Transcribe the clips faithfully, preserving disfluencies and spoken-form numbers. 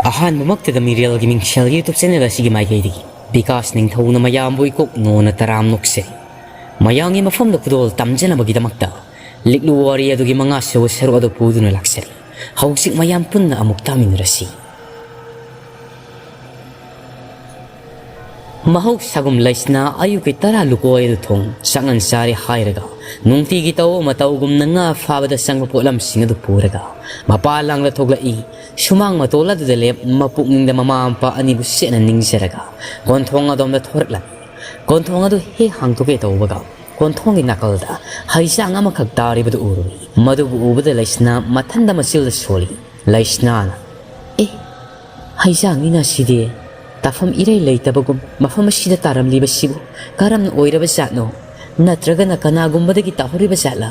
ꯑꯍꯥꯟꯕꯃꯛꯇꯗ ꯃꯤꯔꯦꯜꯒꯤ ꯃꯤꯡꯁꯦꯜ YouTube channel ꯑꯁꯤꯒꯤ ꯃꯥꯏꯀꯩꯗꯒꯤ ꯕꯤꯀꯥꯁ ꯅꯤꯡꯊꯧꯅ ꯃꯌꯥꯝꯕꯨ ꯏꯀꯣꯛ ꯅꯣꯟꯅ ꯇꯔꯥꯝ ꯅꯣꯛꯆꯔꯤ꯫ ꯃꯌꯥꯝꯒꯤ ꯃꯐꯝꯗ ꯈꯨꯗꯣꯜ ꯇꯝꯖꯅꯕꯒꯤꯗꯃꯛꯇ ꯂꯤꯛꯂꯨ ꯋꯥꯔꯤ ꯑꯗꯨꯒꯤ ꯃꯉꯥꯁꯨꯕ ꯁꯔꯨꯛ ꯑꯗꯨ ꯄꯨꯗꯨꯅ ꯂꯥꯛꯆꯔꯤ꯫ ꯍꯧꯖꯤꯛ ꯃꯌꯥꯝ ꯄꯨꯟꯅ ꯑꯃꯨꯛ ꯇꯥꯃꯤꯟꯅꯔꯁꯤ꯫ ꯃꯍꯧꯁꯥꯒꯨꯝ ꯂꯩꯁꯅꯥ ꯑꯌꯨꯛꯀꯤ ꯇꯔꯥ ꯂꯨꯀꯣꯏ ꯑꯗꯨ ꯊꯣꯡ ꯆꯥꯛꯉꯟ ꯆꯥꯔꯦ ꯍꯥꯏꯔꯒ, ꯅꯨꯡꯇꯤꯒꯤ ꯇꯧꯕ ꯃꯇꯧꯒꯨꯝꯅ ꯉꯥ ꯐꯥꯕꯗ ꯆꯪꯕ ꯄꯣꯠꯂꯝꯁꯤꯡ ꯑꯗꯨ ꯄꯨꯔꯒ ꯃꯄꯥ ꯂꯥꯡꯗ ꯊꯣꯛꯂꯛꯏ꯫ ꯁꯨꯃꯥꯡ ꯃꯇꯣꯜ ꯑꯗꯨꯗ ꯂꯦꯞ, ꯃꯄꯨꯛꯅꯤꯡꯗ ꯃꯃꯥ ꯃꯄꯥ ꯑꯅꯤꯕꯨ ꯁꯦꯠꯅ ꯅꯤꯡꯖꯔꯒ ꯀꯣꯟꯊꯣꯡ ꯑꯗꯣꯝꯗ ꯊꯣꯔꯛꯂꯝꯃꯤ꯫ ꯀꯣꯟꯊꯣꯡ ꯑꯗꯨ ꯍꯦꯛ ꯍꯥꯡꯗꯣꯛꯀꯦ ꯇꯧꯕꯒ, ꯀꯣꯟꯊꯣꯡꯒꯤ ꯅꯥꯀꯜꯗ ꯍꯩꯖꯥꯡ ꯑꯃꯈꯛ ꯇꯥꯔꯤꯕꯗꯨ ꯎꯔꯨꯏ꯫ ꯃꯗꯨꯕꯨ ꯎꯕꯗ ꯂꯩꯁꯅꯥ ꯃꯊꯟꯗ ꯃꯆꯤꯜꯗ ꯁꯣꯜꯂꯤ꯫ ꯂꯩꯁꯅꯥꯅ, "ꯑꯦ, ꯍꯩꯖꯥꯡꯅꯤꯅ ꯁꯤꯗꯤ꯫ ꯇꯥꯐꯝ ꯏꯔꯩ ꯂꯩꯇꯕꯒꯨꯝ ꯃꯐꯝ ꯑꯁꯤꯗ ꯇꯥꯔꯝꯂꯤꯕꯁꯤꯕꯨ ꯀꯔꯝꯅ ꯑꯣꯏꯔꯕ ꯖꯥꯠꯅꯣ? ꯅꯠꯇ꯭ꯔꯒꯅ ꯀꯅꯥꯒꯨꯝꯕꯗꯒꯤ ꯇꯥꯍꯧꯔꯤꯕ ꯖꯥꯠꯂꯥ?"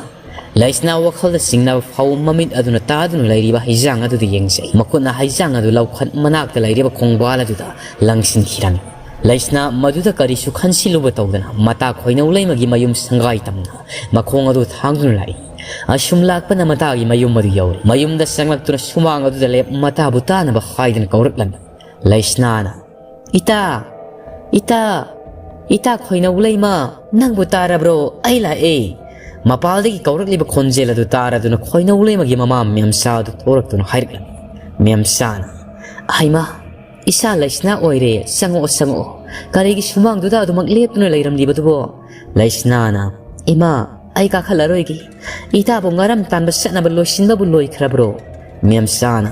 ꯂꯩꯁꯅꯥ ꯋꯥꯈꯜꯗ ꯆꯤꯡꯅꯕ ꯐꯥꯎ ꯃꯃꯤꯠ ꯑꯗꯨꯅ ꯇꯥꯗꯨꯅ ꯂꯩꯔꯤꯕ ꯍꯩꯖꯥꯡ ꯑꯗꯨꯗ ꯌꯦꯡꯖꯩ꯫ ꯃꯈꯨꯠꯅ ꯍꯩꯖꯥꯡ ꯑꯗꯨ ꯂꯧꯈꯠ ꯃꯅꯥꯛꯇ ꯂꯩꯔꯤꯕ ꯈꯣꯡꯕꯥꯜ ꯑꯗꯨꯗ ꯂꯪꯁꯤꯟꯈꯤꯔꯝꯃꯤ꯫ ꯂꯩꯁꯅꯥ ꯃꯗꯨꯗ ꯀꯔꯤꯁꯨ ꯈꯟꯁꯤꯜꯂꯨꯕ ꯇꯧꯗꯅ ꯃꯇꯥ ꯈꯣꯏꯅꯧ ꯂꯩꯃꯒꯤ ꯃꯌꯨꯝ ꯁꯪꯒꯥꯏ ꯇꯝꯅ ꯃꯈꯣꯡ ꯑꯗꯨ ꯊꯥꯡꯗꯨꯅ ꯂꯥꯛꯏ꯫ ꯑꯁꯨꯝ ꯂꯥꯛꯄꯅ ꯃꯇꯥꯒꯤ ꯃꯌꯨꯝ ꯑꯗꯨ ꯌꯧꯔꯦ꯫ ꯃꯌꯨꯝꯗ ꯆꯪꯂꯛꯇꯨꯅ ꯁꯨꯃꯥꯡ ꯑꯗꯨꯗ ꯂꯦꯞ ꯃꯇꯥꯕꯨ ꯇꯥꯅꯕ ꯍꯥꯏꯗꯨꯅ ꯀꯧꯔꯛꯂꯝꯃꯤ꯫ ꯂꯩꯁꯅꯥꯅ, "ꯏꯇꯥ! ꯏꯇꯥ! ꯏꯇꯥ ꯈꯣꯏꯅꯧ ꯂꯩꯃ, ꯅꯪꯕꯨ ꯇꯥꯔꯕ꯭ꯔꯣ? ꯑꯩ ꯂꯥꯛꯑꯦ!" ꯃꯄꯥꯜꯗꯒꯤ ꯀꯧꯔꯛꯂꯤꯕ ꯈꯣꯟꯖꯦꯜ ꯑꯗꯨ ꯇꯥꯔꯗꯨꯅ ꯈꯣꯏꯅꯧ ꯂꯩꯃꯒꯤ ꯃꯃꯥ ꯃꯦꯝꯆꯥ ꯑꯗꯨ ꯊꯣꯔꯛꯇꯨꯅ ꯍꯥꯏꯔꯛꯂꯝꯃꯤ꯫ ꯃꯦꯝꯆꯥꯅ, "ꯍꯩꯃꯥ, ꯏꯆꯥ ꯂꯩꯁꯅꯥ ꯑꯣꯏꯔꯦ, ꯆꯪꯉꯛꯑꯣ, ꯆꯪꯉꯛꯑꯣ꯫ ꯀꯔꯤꯒꯤ ꯁꯨꯃꯥꯡꯗꯨꯗ ꯑꯗꯨꯃꯛ ꯂꯦꯞꯇꯨꯅ ꯂꯩꯔꯝꯂꯤꯕꯗꯨꯕꯣ?" ꯂꯩꯁꯅꯥꯅ, "ꯏꯃꯥ, ꯑꯩ ꯀꯥꯈꯠꯂꯔꯣꯏꯒꯦ꯫ ꯏꯇꯥꯕꯨ ꯉꯔꯝ ꯇꯥꯟꯕ ꯆꯠꯅꯕ ꯂꯣꯏꯁꯤꯟꯕꯕꯨ ꯂꯣꯏꯈ꯭ꯔꯕ꯭ꯔꯣ?" ꯃꯦꯝꯆꯥꯅ,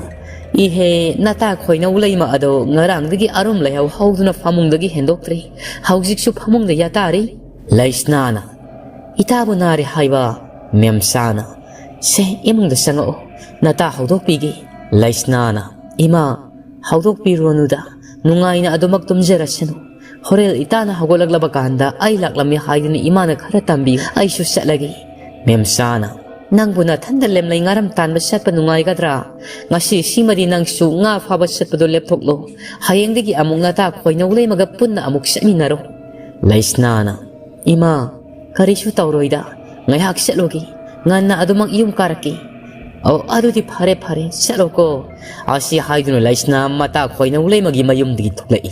"ꯏꯍꯦ, ꯅꯇꯥ ꯈꯣꯏꯅꯧ ꯂꯩꯃ ꯑꯗꯣ ꯉꯔꯥꯡꯗꯒꯤ ꯑꯔꯨꯝ ꯂꯩꯍꯧ ꯍꯧꯗꯨꯅ ꯐꯃꯨꯡꯗꯒꯤ ꯍꯦꯟꯗꯣꯛꯇ꯭ꯔꯤ꯫ ꯍꯧꯖꯤꯛꯁꯨ ꯐꯃꯨꯡꯗ ꯌꯥꯇꯥꯔꯤ꯫" ꯂꯩꯁꯅꯥꯅ, "ꯏꯇꯥꯕꯨ ꯅꯥꯔꯦ ꯍꯥꯏꯕ?" ꯃꯦꯝꯆꯥꯅ, "ꯁꯦ, ꯏꯃꯨꯡꯗ ꯆꯪꯉꯛꯑꯣ, ꯅꯇꯥ ꯍꯧꯗꯣꯛꯄꯤꯒꯦ꯫" ꯂꯩꯁꯅꯥꯅ, "ꯏꯃꯥ, ꯍꯧꯗꯣꯛꯄꯤꯔꯨꯔꯅꯨꯗ, ꯅꯨꯡꯉꯥꯏꯅ ꯑꯗꯨꯃꯛ ꯇꯨꯝꯖꯔꯁꯅꯨ꯫ ꯍꯣꯔꯦꯟ ꯏꯇꯥꯅ ꯍꯧꯒꯠꯂꯛꯂꯕ ꯀꯥꯟꯗ ꯑꯩ ꯂꯥꯛꯂꯝꯃꯤ ꯍꯥꯏꯗꯨꯅ ꯏꯃꯥꯅ ꯈꯔ ꯇꯝꯕꯤꯌꯨ, ꯑꯩꯁꯨ ꯆꯠꯂꯒꯦ꯫" ꯃꯦꯝꯆꯥꯅ, "ꯅꯪꯕꯨ ꯅꯊꯟꯗ ꯂꯦꯝꯂꯩ ꯉꯥꯔꯝ ꯇꯥꯟꯕ ꯆꯠꯄ ꯅꯨꯡꯉꯥꯏꯒꯗ꯭ꯔꯥ? ꯉꯁꯤ ꯁꯤꯃꯗꯤ ꯅꯪꯁꯨ ꯉꯥ ꯐꯥꯕ ꯆꯠꯄꯗꯣ ꯂꯦꯞꯊꯣꯛꯂꯣ꯫ ꯍꯌꯦꯡꯗꯒꯤ ꯑꯃꯨꯛ ꯅꯇꯥ ꯈꯣꯏꯅꯧ ꯂꯩꯃꯒ ꯄꯨꯟꯅ ꯑꯃꯨꯛ ꯆꯠꯃꯤꯟꯅꯔꯣ꯫" ꯂꯩꯁꯅꯥꯅ, "ꯏꯃꯥ, ꯀꯔꯤꯁꯨ ꯇꯧꯔꯣꯏꯗ, ꯉꯥꯏꯍꯥꯛ ꯆꯠꯂꯨꯒꯦ, ꯉꯟꯅ ꯑꯗꯨꯃꯛ ꯌꯨꯝ ꯀꯥꯔꯛꯀꯦ꯫" "ꯑꯣ, ꯑꯗꯨꯗꯤ ꯐꯔꯦ, ꯐꯔꯦ, ꯆꯠꯂꯣꯀꯣ"꯫ ꯑꯁꯤ ꯍꯥꯏꯗꯨꯅ ꯂꯩꯁꯅꯥ ꯃꯇꯥ ꯈꯣꯏꯅꯧ ꯂꯩꯃꯒꯤ ꯃꯌꯨꯝꯗꯒꯤ ꯊꯣꯛꯂꯛꯏ꯫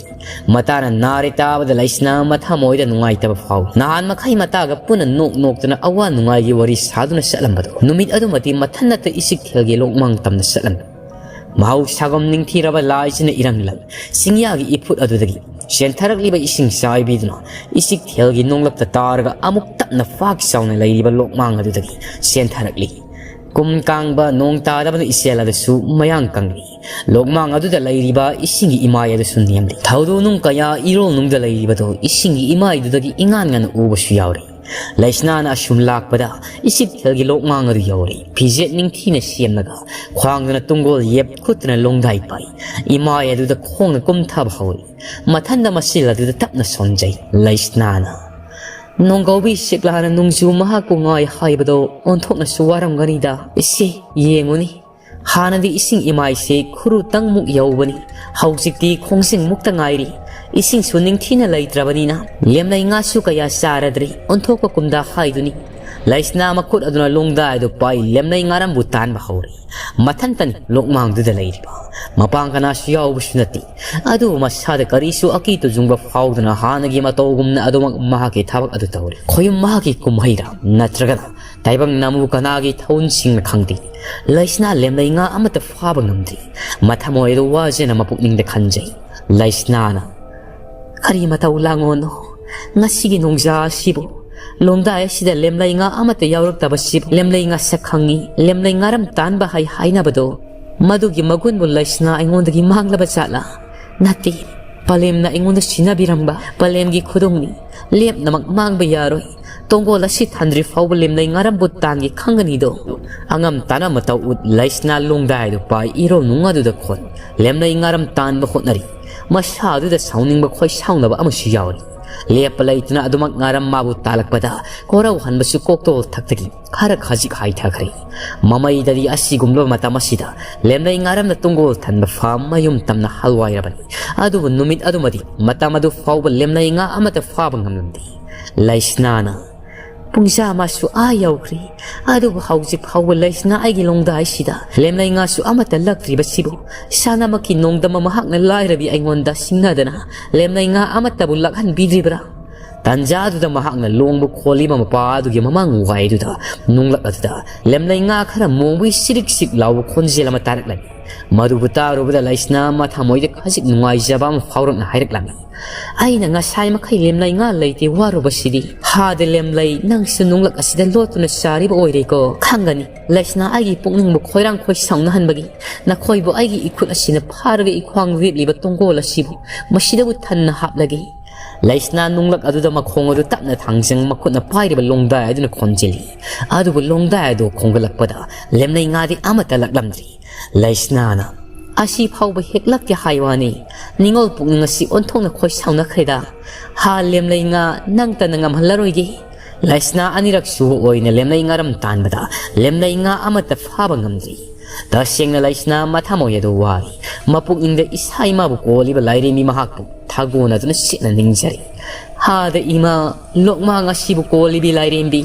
ꯃꯇꯥꯅ ꯅꯥꯔꯦ ꯇꯥꯕꯗ ꯂꯩꯁꯅꯥ ꯃꯊꯃꯣꯏꯗ ꯅꯨꯡꯉꯥꯏꯇꯕ ꯐꯥꯎꯏ꯫ ꯅꯍꯥꯟ ꯃꯈꯩ ꯃꯇꯥꯒ ꯄꯨꯟꯅ ꯅꯣꯛ ꯅꯣꯛꯇꯅ ꯑꯋꯥ ꯅꯨꯡꯉꯥꯏꯒꯤ ꯋꯥꯔꯤ ꯁꯥꯗꯨꯅ ꯆꯠꯂꯝꯕꯗꯣ ꯅꯨꯃꯤꯠ ꯑꯗꯨꯃꯗꯤ ꯃꯊꯟꯅꯇ ꯏꯆꯤꯛꯊꯦꯜꯒꯤ ꯂꯣꯛꯃꯥꯡ ꯇꯝꯅ ꯆꯠꯂꯝꯃꯤ꯫ ꯃꯍꯧꯁꯥꯒꯨꯝ ꯅꯤꯡꯊꯤꯔꯕ ꯂꯥꯏꯁꯤꯅ ꯏꯔꯪꯂꯝ ꯆꯤꯡꯌꯥꯒꯤ ꯏꯐꯨꯠ ꯑꯗꯨꯗꯒꯤ ꯆꯦꯟꯊꯔꯛꯂꯤꯕ ꯏꯁꯤꯡ ꯆꯥꯏꯕꯤꯗꯨꯅ ꯏꯆꯤꯛꯊꯦꯜꯒꯤ ꯅꯣꯡꯂꯞꯇ ꯇꯥꯔꯒ ꯑꯃꯨꯛ ꯇꯞꯅ ꯄꯥꯛ ꯆꯥꯎꯅ ꯂꯩꯔꯤꯕ ꯂꯣꯛꯃꯥꯡ ꯑꯗꯨꯗꯒꯤ ꯆꯦꯟꯊꯔꯛꯂꯤ꯫ ꯀꯨꯝ ꯀꯥꯡꯕ ꯅꯣꯡ ꯇꯥꯗꯕꯅ ꯏꯆꯦꯜ ꯑꯗꯨꯁꯨ ꯃꯌꯥꯡ ꯀꯪꯂꯤ꯫ ꯂꯣꯛꯃꯥꯡ ꯑꯗꯨꯗ ꯂꯩꯔꯤꯕ ꯏꯁꯤꯡꯒꯤ ꯏꯃꯥꯏ ꯑꯗꯨꯁꯨ ꯅꯦꯝꯂꯤ꯫ ꯊꯧꯗꯣꯛꯅꯨꯡ ꯀꯌꯥ ꯏꯔꯣꯜꯅꯨꯡꯗ ꯂꯩꯔꯤꯕꯗꯨ ꯏꯁꯤꯡꯒꯤ ꯏꯃꯥꯏꯗꯨꯗꯒꯤ ꯏꯉꯥꯟ ꯉꯥꯟꯅ ꯎꯕꯁꯨ ꯌꯥꯎꯔꯤ꯫ ꯂꯩꯁꯅꯥꯅ ꯑꯁꯨꯝ ꯂꯥꯛꯄꯗ ꯏꯆꯤꯛꯊꯦꯜꯒꯤ ꯂꯣꯛꯃꯥꯡ ꯑꯗꯨ ꯌꯧꯔꯦ꯫ ꯐꯤꯖꯦꯠ ꯅꯤꯡꯊꯤꯅ ꯁꯦꯝꯂꯒ ꯈ꯭ꯋꯥꯡꯗꯅ ꯇꯨꯡꯒꯣꯜ ꯌꯦꯞ ꯈꯨꯠꯇꯅ ꯂꯣꯡꯗꯥꯏ ꯄꯥꯏ꯫ ꯏꯃꯥꯏ ꯑꯗꯨꯗ ꯈꯣꯡꯅ ꯀꯨꯝꯊꯕ ꯍꯧꯔꯤ꯫ ꯃꯊꯟꯗ ꯃꯆꯤꯜ ꯑꯗꯨꯗ ꯇꯞꯅ ꯁꯣꯟꯖꯩ꯫ ꯂꯩꯁꯅꯥꯅ, "ꯅꯣꯡꯒꯧꯕꯤ ꯁꯤꯛꯂꯥꯅ ꯅꯣꯡꯖꯨ ꯃꯍꯥꯛꯄꯨ ꯉꯥꯏ ꯍꯥꯏꯕꯗꯣ ꯑꯣꯟꯊꯣꯛꯅꯁꯨ ꯋꯥꯔꯝꯒꯅꯤꯗ꯫ ꯏꯁꯦ, ꯌꯦꯡꯉꯨꯅꯤ꯫ ꯍꯥꯟꯅꯗꯤ ꯏꯁꯤꯡ ꯏꯃꯥꯏꯁꯦ ꯈꯨꯔꯨꯇꯪꯃꯨꯛ ꯌꯧꯕꯅꯤ꯫ ꯍꯧꯖꯤꯛꯇꯤ ꯈꯣꯡꯖꯤꯡꯃꯨꯛꯇ ꯉꯥꯏꯔꯤ꯫ ꯏꯁꯤꯡꯁꯨ ꯅꯤꯡꯊꯤꯅ ꯂꯩꯇ꯭ꯔꯕꯅꯤꯅ ꯂꯦꯝꯂꯩ ꯉꯥꯁꯨ ꯀꯌꯥ ꯆꯥꯔꯗ꯭ꯔꯤ꯫ ꯑꯣꯟꯊꯣꯛꯄ ꯀꯨꯝꯗ ꯍꯥꯏꯗꯨꯅꯤ"꯫ ꯂꯩꯁꯅꯥ ꯃꯈꯨꯠ ꯑꯗꯨꯅ ꯂꯣꯡꯗꯥꯏ ꯑꯗꯨ ꯄꯥꯏ ꯂꯦꯝꯂꯩ ꯉꯥꯔꯝꯕꯨ ꯇꯥꯟꯕ ꯍꯧꯔꯦ꯫ ꯃꯊꯟꯇꯅꯤ ꯂꯣꯛꯃꯥꯡꯗꯨꯗ ꯂꯩꯔꯤꯕ꯫ ꯃꯄꯥꯡ ꯀꯅꯥꯁꯨ ꯌꯥꯎꯕꯁꯨ ꯅꯠꯇꯦ꯫ ꯑꯗꯨꯕꯨ ꯃꯁꯥꯗ ꯀꯔꯤꯁꯨ ꯑꯀꯤ ꯇꯨꯖꯨꯡꯕ ꯐꯥꯎꯗꯅ ꯍꯥꯟꯅꯒꯤ ꯃꯇꯧꯒꯨꯝꯅ ꯑꯗꯨꯃꯛ ꯃꯍꯥꯛꯀꯤ ꯊꯕꯛ ꯑꯗꯨ ꯇꯧꯔꯤ꯫ ꯈꯣꯌꯨꯝ ꯃꯍꯥꯛꯀꯤ ꯀꯨꯝꯍꯩꯔꯥ ꯅꯠꯇ꯭ꯔꯒꯅ ꯇꯥꯏꯕꯪ ꯅꯥꯃꯨ ꯀꯅꯥꯒꯤ ꯊꯧꯎꯟꯁꯤꯡꯅ ꯈꯪꯗꯦ꯫ ꯂꯩꯁꯅꯥ ꯂꯦꯝꯂꯩ ꯉꯥ ꯑꯃꯠꯇ ꯐꯥꯕ ꯉꯝꯗ꯭ꯔꯤ꯫ ꯃꯊꯃꯣꯏ ꯑꯗꯨ ꯋꯥꯖꯅ ꯃꯄꯨꯛꯅꯤꯡꯗ ꯈꯟꯖꯩ꯫ ꯂꯩꯁꯅꯥꯅ, "ꯀꯔꯤ ꯃꯇꯧ ꯂꯥꯡꯉꯣꯅꯣ? ꯉꯁꯤꯒꯤ ꯅꯣꯡꯖꯥ ꯑꯁꯤꯕꯨ, ꯂꯣꯡꯗꯥꯏ ꯑꯁꯤꯗ ꯂꯦꯝꯂꯩ ꯉꯥ ꯑꯃꯠꯇ ꯌꯥꯎꯔꯛꯇꯕꯁꯤꯕꯨ, ꯂꯦꯝꯂꯩ ꯉꯥ ꯁꯛ ꯈꯪꯉꯤ, ꯂꯦꯝꯂꯩ ꯉꯥꯔꯝ ꯇꯥꯟꯕ ꯍꯩ ꯍꯥꯏꯅꯕꯗꯣ, ꯃꯗꯨꯒꯤ ꯃꯒꯨꯟꯕꯨ ꯂꯩꯁꯅꯥ ꯑꯩꯉꯣꯟꯗꯒꯤ ꯃꯥꯡꯂꯕ ꯖꯥꯠꯂꯥ? ꯅꯠꯇꯦ, ꯄꯂꯦꯝꯅ ꯑꯩꯉꯣꯟꯗ ꯁꯤꯟꯅꯕꯤꯔꯝꯕ ꯄꯂꯦꯝꯒꯤ ꯈꯨꯗꯣꯡꯅꯤ꯫ ꯂꯦꯞꯅꯃꯛ ꯃꯥꯡꯕ ꯌꯥꯔꯣꯏ꯫ ꯇꯣꯡꯒꯣꯜ ꯑꯁꯤ ꯊꯟꯗ꯭ꯔꯤ ꯐꯥꯎꯕ ꯂꯦꯝꯂꯩ ꯉꯥꯔꯝꯕꯨ ꯇꯥꯟꯒꯦ ꯈꯪꯒꯅꯤꯗꯣ"꯫ ꯑꯉꯝ ꯇꯥꯅ ꯃꯇꯧ ꯎꯠ ꯂꯩꯁꯅꯥ ꯂꯣꯡꯗꯥꯏꯗꯨ ꯄꯥꯏ ꯏꯔꯣ ꯅꯨꯡ ꯑꯗꯨꯗ ꯈꯣꯟ ꯂꯦꯝꯂꯩ ꯉꯥꯔꯝ ꯇꯥꯟꯕ ꯍꯣꯠꯅꯔꯤ꯫ ꯃꯁꯥ ꯑꯗꯨꯗ ꯁꯥꯎꯅꯤꯡꯕ ꯈꯣꯏ ꯁꯥꯎꯅꯕ ꯑꯃꯁꯨ ꯌꯥꯎꯔꯤ꯫ ꯂꯦꯞꯄ ꯂꯩꯇꯅ ꯑꯗꯨꯃꯛ ꯉꯥꯔꯝ ꯃꯥꯕꯨ ꯇꯥꯜꯂꯛꯄꯗ ꯀꯣꯔꯧ ꯍꯟꯕꯁꯨ ꯀꯣꯛꯇꯣꯜ ꯊꯛꯇꯒꯤ ꯈꯔ ꯈꯖꯤꯛ ꯍꯥꯏꯊꯈ꯭ꯔꯦ꯫ ꯃꯃꯩꯗꯗꯤ ꯑꯁꯤꯒꯨꯝꯂꯕ ꯃꯇꯝ ꯑꯁꯤꯗ ꯂꯦꯝꯂꯩ ꯉꯥꯔꯝꯅ ꯇꯨꯡꯒꯣꯜ ꯊꯟꯕ ꯐꯥꯝ ꯃꯌꯨꯝ ꯇꯝꯅ ꯍꯜꯋꯥꯏꯔꯕꯅꯤ꯫ ꯑꯗꯨꯕꯨ ꯅꯨꯃꯤꯠ ꯑꯗꯨꯃꯗꯤ ꯃꯇꯝ ꯑꯗꯨ ꯐꯥꯎꯕ ꯂꯦꯝꯂꯩ ꯉꯥ ꯑꯃꯠꯇ ꯐꯥꯕ ꯉꯝꯂꯝꯗꯦ꯫ ꯂꯩꯁꯅꯥꯅ, ꯄꯨꯡ ꯆꯥꯝꯃꯁꯨ ꯑꯥ ꯌꯧꯈ꯭ꯔꯦ꯫ ꯑꯗꯨꯕꯨ ꯍꯧꯖꯤꯛ ꯐꯥꯎꯕ ꯂꯩꯁꯅꯥ ꯑꯩꯒꯤ ꯂꯣꯡꯗꯥꯏꯁꯤꯗ ꯂꯦꯝꯂꯩ ꯉꯥꯁꯨ ꯑꯃꯠꯇ ꯂꯛꯇ꯭ꯔꯤꯕꯁꯤꯕꯨ, ꯁꯥꯟꯅꯃꯛꯀꯤ ꯅꯣꯡꯗꯝꯕ ꯃꯍꯥꯛꯅ ꯂꯥꯏꯔꯕꯤ ꯑꯩꯉꯣꯟꯗ ꯁꯤꯡꯅꯗꯅ ꯂꯦꯝꯂꯩ ꯉꯥ ꯑꯃꯠꯇꯕꯨ ꯂꯛꯍꯟꯕꯤꯗ꯭ꯔꯤꯕ꯭ꯔꯥ? ꯇꯟꯖꯥꯗꯨꯗ ꯃꯍꯥꯛꯅ ꯂꯣꯡꯕ ꯈꯣꯜꯂꯤꯕ ꯃꯄꯥ ꯑꯗꯨꯒꯤ ꯃꯃꯥꯡ ꯋꯥꯏꯗꯨꯗ ꯅꯨꯡꯂꯛ ꯑꯗꯨꯗ ꯂꯦꯝꯂꯩ ꯉꯥ ꯈꯔ ꯃꯣꯡꯕꯒꯤ ꯁꯤꯔꯤꯛ ꯁꯤꯛ ꯂꯥꯎꯕ ꯈꯣꯟꯖꯦꯜ ꯑꯃ ꯇꯥꯔꯛꯂꯝꯃꯤ꯫ ꯃꯗꯨꯕꯨ ꯇꯥꯔꯨꯕꯗ ꯂꯩꯁꯅꯥ ꯃꯊꯃꯣꯏꯗ ꯈꯖꯤꯛ ꯅꯨꯡꯉꯥꯏꯖꯕ ꯑꯃ ꯐꯥꯎꯔꯛꯅ ꯍꯥꯏꯔꯛꯂꯝꯃꯤ, "ꯑꯩꯅ ꯉꯁꯥꯏ ꯃꯈꯩ ꯂꯦꯝꯂꯩ ꯉꯥ ꯂꯩꯇꯦ ꯋꯥꯔꯨꯕꯁꯤꯗꯤ꯫ ꯍꯥꯗ ꯂꯦꯝꯂꯩ, ꯅꯪꯁꯨ ꯅꯨꯡꯂꯛ ꯑꯁꯤꯗ ꯂꯣꯠꯇꯨꯅ ꯆꯥꯔꯤꯕ ꯑꯣꯏꯔꯦꯀꯣ꯫ ꯈꯪꯒꯅꯤ, ꯂꯩꯁꯅꯥ ꯑꯩꯒꯤ ꯄꯨꯛꯅꯤꯡꯕꯨ ꯈꯣꯏꯔꯥꯡ ꯈꯣꯏꯁꯥꯎꯅꯍꯟꯕꯒꯤ ꯅꯈꯣꯏꯕꯨ ꯑꯩꯒꯤ ꯏꯈꯨꯠ ꯑꯁꯤꯅ ꯐꯥꯔꯒ ꯏꯈ꯭ꯋꯥꯡ ꯔꯦꯞꯂꯤꯕ ꯇꯣꯡꯒꯣꯜ ꯑꯁꯤꯕꯨ ꯃꯁꯤꯗꯕꯨ ꯊꯟꯅ ꯍꯥꯞꯂꯒꯦ"꯫ ꯂꯩꯁꯅꯥ ꯅꯨꯡꯂꯛ ꯑꯗꯨꯗ ꯃꯈꯣꯡ ꯑꯗꯨ ꯇꯞꯅ ꯊꯥꯡꯖꯪ ꯃꯈꯨꯠꯅ ꯄꯥꯏꯔꯤꯕ ꯂꯣꯡꯗꯥꯏ ꯑꯗꯨꯅ ꯈꯣꯟꯖꯤꯜꯂꯤ꯫ ꯑꯗꯨꯕꯨ ꯂꯣꯡꯗꯥꯏ ꯑꯗꯨ ꯈꯣꯡꯒꯠꯂꯛꯄꯗ ꯂꯦꯝꯂꯩ ꯉꯥꯗꯤ ꯑꯃꯠꯇ ꯂꯛꯂꯝꯗ꯭ꯔꯤ꯫ ꯂꯩꯁꯅꯥꯅ, "ꯑꯁꯤ ꯐꯥꯎꯕ ꯍꯦꯛ ꯂꯛꯇꯦ ꯍꯥꯏ ꯋꯥꯅꯤ꯫ ꯅꯤꯡꯉꯣꯜ ꯄꯨꯛꯅꯤꯡ ꯑꯁꯤ ꯑꯣꯟꯊꯣꯛꯅ ꯈꯣꯏ ꯁꯥꯎꯅꯈ꯭ꯔꯦꯗ꯫ ꯍꯥ ꯂꯦꯝꯂꯩ ꯉꯥ, ꯅꯪꯇꯅ ꯉꯝꯍꯜꯂꯔꯣꯏꯒꯦ"꯫ ꯂꯩꯁꯅꯥ ꯑꯅꯤꯔꯛ ꯁꯨꯕ ꯑꯣꯏꯅ ꯂꯦꯝꯂꯩ ꯉꯥꯔꯝ ꯇꯥꯟꯕꯗ ꯂꯦꯝꯂꯩ ꯉꯥ ꯑꯃꯠꯇ ꯐꯥꯕ ꯉꯝꯗ꯭ꯔꯤ꯫ ꯇꯁꯦꯡꯅ ꯂꯩꯁꯅꯥ ꯃꯊꯃꯣꯏ ꯑꯗꯨ ꯋꯥꯔꯤ꯫ ꯃꯄꯨꯛꯅꯤꯡꯗ ꯏꯁꯥ ꯏꯃꯥꯕꯨ ꯀꯣꯜꯂꯤꯕ ꯂꯥꯏꯔꯦꯝꯕꯤ ꯃꯍꯥꯛꯄꯨ ꯊꯥꯒꯣꯟꯅꯗꯨꯅ ꯁꯦꯠꯅ ꯅꯤꯡꯖꯔꯤ꯫ ꯍꯥꯗ ꯏꯃꯥ, ꯂꯣꯛꯃꯥꯡ ꯑꯁꯤꯕꯨ ꯀꯣꯜꯂꯤꯕꯤ ꯂꯥꯏꯔꯦꯝꯕꯤ,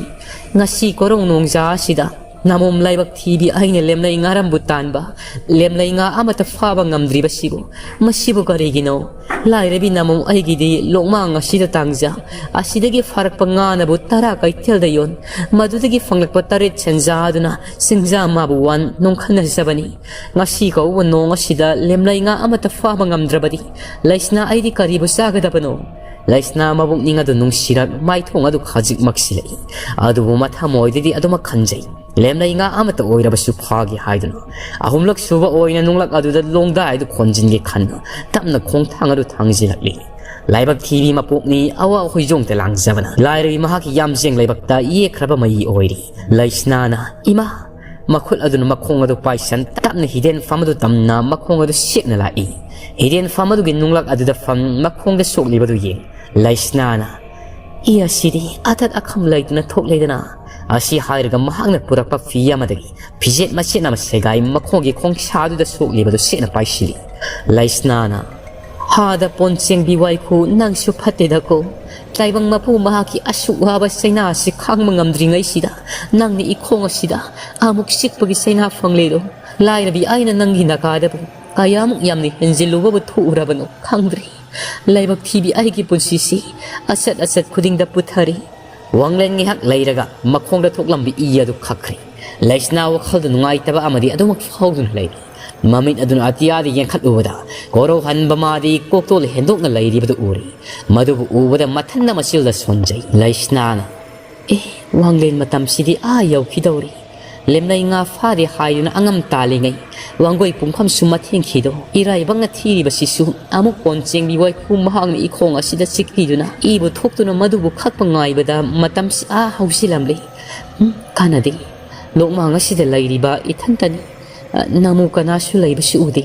ꯉꯁꯤ ꯀꯣꯔꯧ ꯅꯣꯡꯖꯥ ꯑꯁꯤꯗ ꯅꯃꯣꯝ ꯂꯥꯏꯕꯛ ꯊꯤꯕꯤ ꯑꯩꯅ ꯂꯦꯝꯂꯩ ꯉꯥꯔꯝꯕꯨ ꯇꯥꯟꯕ, ꯂꯦꯝꯂꯩ ꯉꯥ ꯑꯃꯠꯇ ꯐꯥꯕ ꯉꯝꯗ꯭ꯔꯤꯕꯁꯤꯕꯨ, ꯃꯁꯤꯕꯨ ꯀꯔꯤꯒꯤꯅꯣ? ꯂꯥꯏꯔꯕꯤ ꯅꯃꯣꯝ ꯑꯩꯒꯤꯗꯤ ꯂꯣꯛꯃꯥꯡ ꯑꯁꯤꯗ ꯇꯥꯡꯖ, ꯑꯁꯤꯗꯒꯤ ꯐꯥꯔꯛꯄ ꯉꯥꯅꯕꯨ ꯇꯔꯥ ꯀꯩꯊꯦꯜꯗ ꯌꯣꯟ, ꯃꯗꯨꯗꯒꯤ ꯐꯪꯂꯛꯄ ꯇꯔꯦꯠ ꯁꯦꯟꯖꯥꯗꯨꯅ ꯆꯤꯡꯖꯥ ꯃꯥꯕꯨ ꯋꯥꯟ ꯅꯣꯡꯈꯠꯅꯖꯕꯅꯤ꯫ ꯉꯁꯤ ꯀꯧꯕ ꯅꯣꯡ ꯑꯁꯤꯗ ꯂꯦꯝꯂꯩ ꯉꯥ ꯑꯃꯠꯇ ꯐꯥꯕ ꯉꯝꯗ꯭ꯔꯕꯗꯤ ꯂꯩꯁꯅꯥ ꯑꯩꯗꯤ ꯀꯔꯤꯕꯨ ꯆꯥꯒꯗꯕꯅꯣ? ꯂꯩꯁꯅꯥ ꯃꯕꯨꯛꯅꯤꯡ ꯑꯗꯨ ꯅꯨꯡꯁꯤꯔꯛ ꯃꯥꯏꯊꯣꯡ ꯑꯗꯨ ꯈꯖꯤꯛ ꯃꯛꯁꯤꯜꯂꯛꯏ꯫ ꯑꯗꯨꯕꯨ ꯃꯊꯃꯣꯏꯗꯗꯤ ꯑꯗꯨꯃꯛ ꯈꯟꯖꯩ, ꯂꯦꯝꯂꯩ ꯉꯥ ꯑꯃꯠꯇ ꯑꯣꯏꯔꯕꯁꯨ ꯐꯥꯒꯦ ꯍꯥꯏꯗꯨꯅ ꯑꯍꯨꯝꯂꯛ ꯁꯨꯕ ꯑꯣꯏꯅ ꯅꯨꯡꯂꯛ ꯑꯗꯨꯗ ꯂꯣꯡꯗꯥꯏ ꯑꯗꯨ ꯈꯣꯟꯖꯤꯟꯒꯦ ꯈꯟꯅ ꯇꯞꯅ ꯈꯣꯡꯊꯥꯡ ꯑꯗꯨ ꯊꯥꯡꯖꯤꯜꯂꯛꯂꯤ꯫ ꯂꯥꯏꯕꯛ ꯊꯤꯕꯤ ꯃꯄꯣꯛꯅꯤ ꯑꯋꯥ ꯍꯣꯏꯖꯣꯡꯇ ꯂꯥꯡꯖꯕꯅ ꯂꯥꯏꯔꯕꯤ ꯃꯍꯥꯛꯀꯤ ꯌꯥꯝꯖꯦꯡ ꯂꯩꯕꯛꯇ ꯌꯦꯛꯈ꯭ꯔꯕ ꯃꯩ ꯑꯣꯏꯔꯤ꯫ ꯂꯩꯁꯅꯥꯅ, "ꯏꯃꯥ!" ꯃꯈꯨꯠ ꯑꯗꯨꯅ ꯃꯈꯣꯡ ꯑꯗꯨ ꯄꯥꯏꯁꯟ ꯇꯞꯅ ꯍꯤꯗꯦꯟꯐꯝ ꯑꯗꯨ ꯇꯝꯅ ꯃꯈꯣꯡ ꯑꯗꯨ ꯁꯦꯛꯅ ꯂꯥꯛꯏ꯫ ꯍꯤꯗꯦꯟꯐꯝ ꯑꯗꯨꯒꯤ ꯅꯨꯡꯂꯛ ꯑꯗꯨꯗ ꯐꯝ ꯃꯈꯣꯡꯗ ꯁꯣꯛꯂꯤꯕꯗꯨ ꯌꯦꯡ ꯂꯩꯁꯅꯥꯅ, "ꯏ ꯑꯁꯤꯗꯤ ꯑꯊꯠ ꯑꯈꯝ ꯂꯩꯇꯅ ꯊꯣꯛꯂꯦꯗꯅ"꯫ ꯑꯁꯤ ꯍꯥꯏꯔꯒ ꯃꯍꯥꯛꯅ ꯄꯨꯔꯛꯄ ꯐꯤ ꯑꯃꯗꯒꯤ ꯐꯤꯖꯦꯠ ꯃꯆꯦꯠ ꯑꯃ ꯁꯦꯒꯥꯏ ꯃꯈꯣꯡꯒꯤ ꯈꯣꯡꯁꯥꯗꯨꯗ ꯁꯣꯛꯂꯤꯕꯗꯨ ꯁꯦꯠꯅ ꯄꯥꯏꯁꯤꯜꯂꯤ꯫ ꯂꯩꯁꯅꯥꯅ, "ꯍꯥꯗ ꯄꯣꯟ ꯆꯦꯡꯕꯤ ꯋꯥꯏꯈꯨ, ꯅꯪꯁꯨ ꯐꯠꯇꯦꯗꯀꯣ꯫ ꯇꯥꯏꯕꯪ ꯃꯄꯨ ꯃꯍꯥꯛꯀꯤ ꯑꯁꯨꯛ ꯋꯥꯕ ꯆꯩꯅꯥ ꯑꯁꯤ ꯈꯥꯡꯕ ꯉꯝꯗ꯭ꯔꯤꯉꯩꯁꯤꯗ, ꯅꯪꯅ ꯏꯈꯣꯡ ꯑꯁꯤꯗ ꯑꯃꯨꯛ ꯆꯤꯛꯄꯒꯤ ꯆꯩꯅꯥ ꯐꯪꯂꯦꯗꯣ꯫ ꯂꯥꯏꯔꯕꯤ ꯑꯩꯅ ꯅꯪꯒꯤ ꯅꯥꯀꯥꯗꯕꯨ ꯀꯌꯥꯃꯨꯛ ꯌꯥꯝꯅ ꯍꯦꯟꯖꯤꯜꯂꯨꯕꯕꯨ ꯊꯣꯛꯎꯔꯕꯅꯣ ꯈꯪꯗ꯭ꯔꯦ꯫ ꯂꯥꯏꯕꯛ ꯊꯤꯕꯤ ꯑꯩꯒꯤ ꯄꯨꯟꯁꯤꯁꯤ ꯑꯆꯠ ꯑꯆꯠ ꯈꯨꯗꯤꯡꯗ ꯄꯨꯊꯔꯤ꯫ ꯋꯥꯡꯂꯦꯟ ꯉꯥꯏꯍꯥꯛ ꯂꯩꯔꯒ ꯃꯈꯣꯡꯗ ꯊꯣꯛꯂꯝꯕ ꯏ ꯑꯗꯨ ꯈꯛꯈ꯭ꯔꯦ꯫ ꯂꯩꯁꯅꯥ ꯋꯥꯈꯜꯗ ꯅꯨꯡꯉꯥꯏꯇꯕ ꯑꯃꯗꯤ ꯑꯗꯨꯃꯛ ꯐꯥꯎꯗꯨꯅ ꯂꯩꯔꯤ꯫ ꯃꯃꯤꯠ ꯑꯗꯨꯅ ꯑꯇꯤꯌꯥꯗ ꯌꯦꯡꯈꯠꯂꯨꯕꯗ ꯀꯣꯔꯧꯍꯟꯕ ꯃꯥꯗꯤ ꯀꯣꯛꯇꯣꯜ ꯍꯦꯟꯗꯣꯛꯅ ꯂꯩꯔꯤꯕꯗꯨ ꯎꯔꯤ꯫ ꯃꯗꯨꯕꯨ ꯎꯕꯗ ꯃꯊꯟꯗ ꯃꯆꯤꯜꯗ ꯁꯣꯟꯖꯩ꯫ ꯂꯩꯁꯅꯥꯅ, "ꯑꯦ, ꯋꯥꯡꯂꯦꯟ ꯃꯇꯝꯁꯤꯗꯤ ꯑꯥ ꯌꯧꯈꯤꯗꯧꯔꯤ꯫ ꯂꯦꯝꯂꯩ ꯉꯥ ꯐꯥꯗꯦ ꯍꯥꯏꯗꯨꯅ ꯑꯉꯝ ꯇꯥꯜꯂꯤꯉꯩ ꯋꯥꯡꯒꯣꯏ ꯄꯨꯡꯐꯝꯁꯨ ꯃꯊꯦꯡꯈꯤꯗꯣ꯫ ꯏꯔꯥꯏꯕꯛꯅ ꯊꯤꯔꯤꯕꯁꯤꯁꯨ ꯑꯃꯨꯛ ꯀꯣꯟ ꯆꯦꯡꯕꯤ ꯋꯥꯏꯈꯨ ꯃꯍꯥꯛꯅ ꯏꯈꯣꯡ ꯑꯁꯤꯗ ꯆꯤꯛꯄꯤꯗꯨꯅ ꯏꯕꯨ ꯊꯣꯛꯇꯨꯅ ꯃꯗꯨꯕꯨ ꯈꯛꯄ ꯉꯥꯏꯕꯗ ꯃꯇꯝꯁꯤ ꯑꯥ ꯍꯧꯁꯤꯜꯂꯝꯂꯤ꯫ ꯎꯝ, ꯀꯥꯟꯅꯗꯦ꯫ ꯂꯣꯛꯃꯥꯡ ꯑꯁꯤꯗ ꯂꯩꯔꯤꯕ ꯏꯊꯟꯇꯅꯤ꯫ ꯑ, ꯅꯃꯨ ꯀꯅꯥꯁꯨ ꯂꯩꯕꯁꯨ ꯎꯗꯦ꯫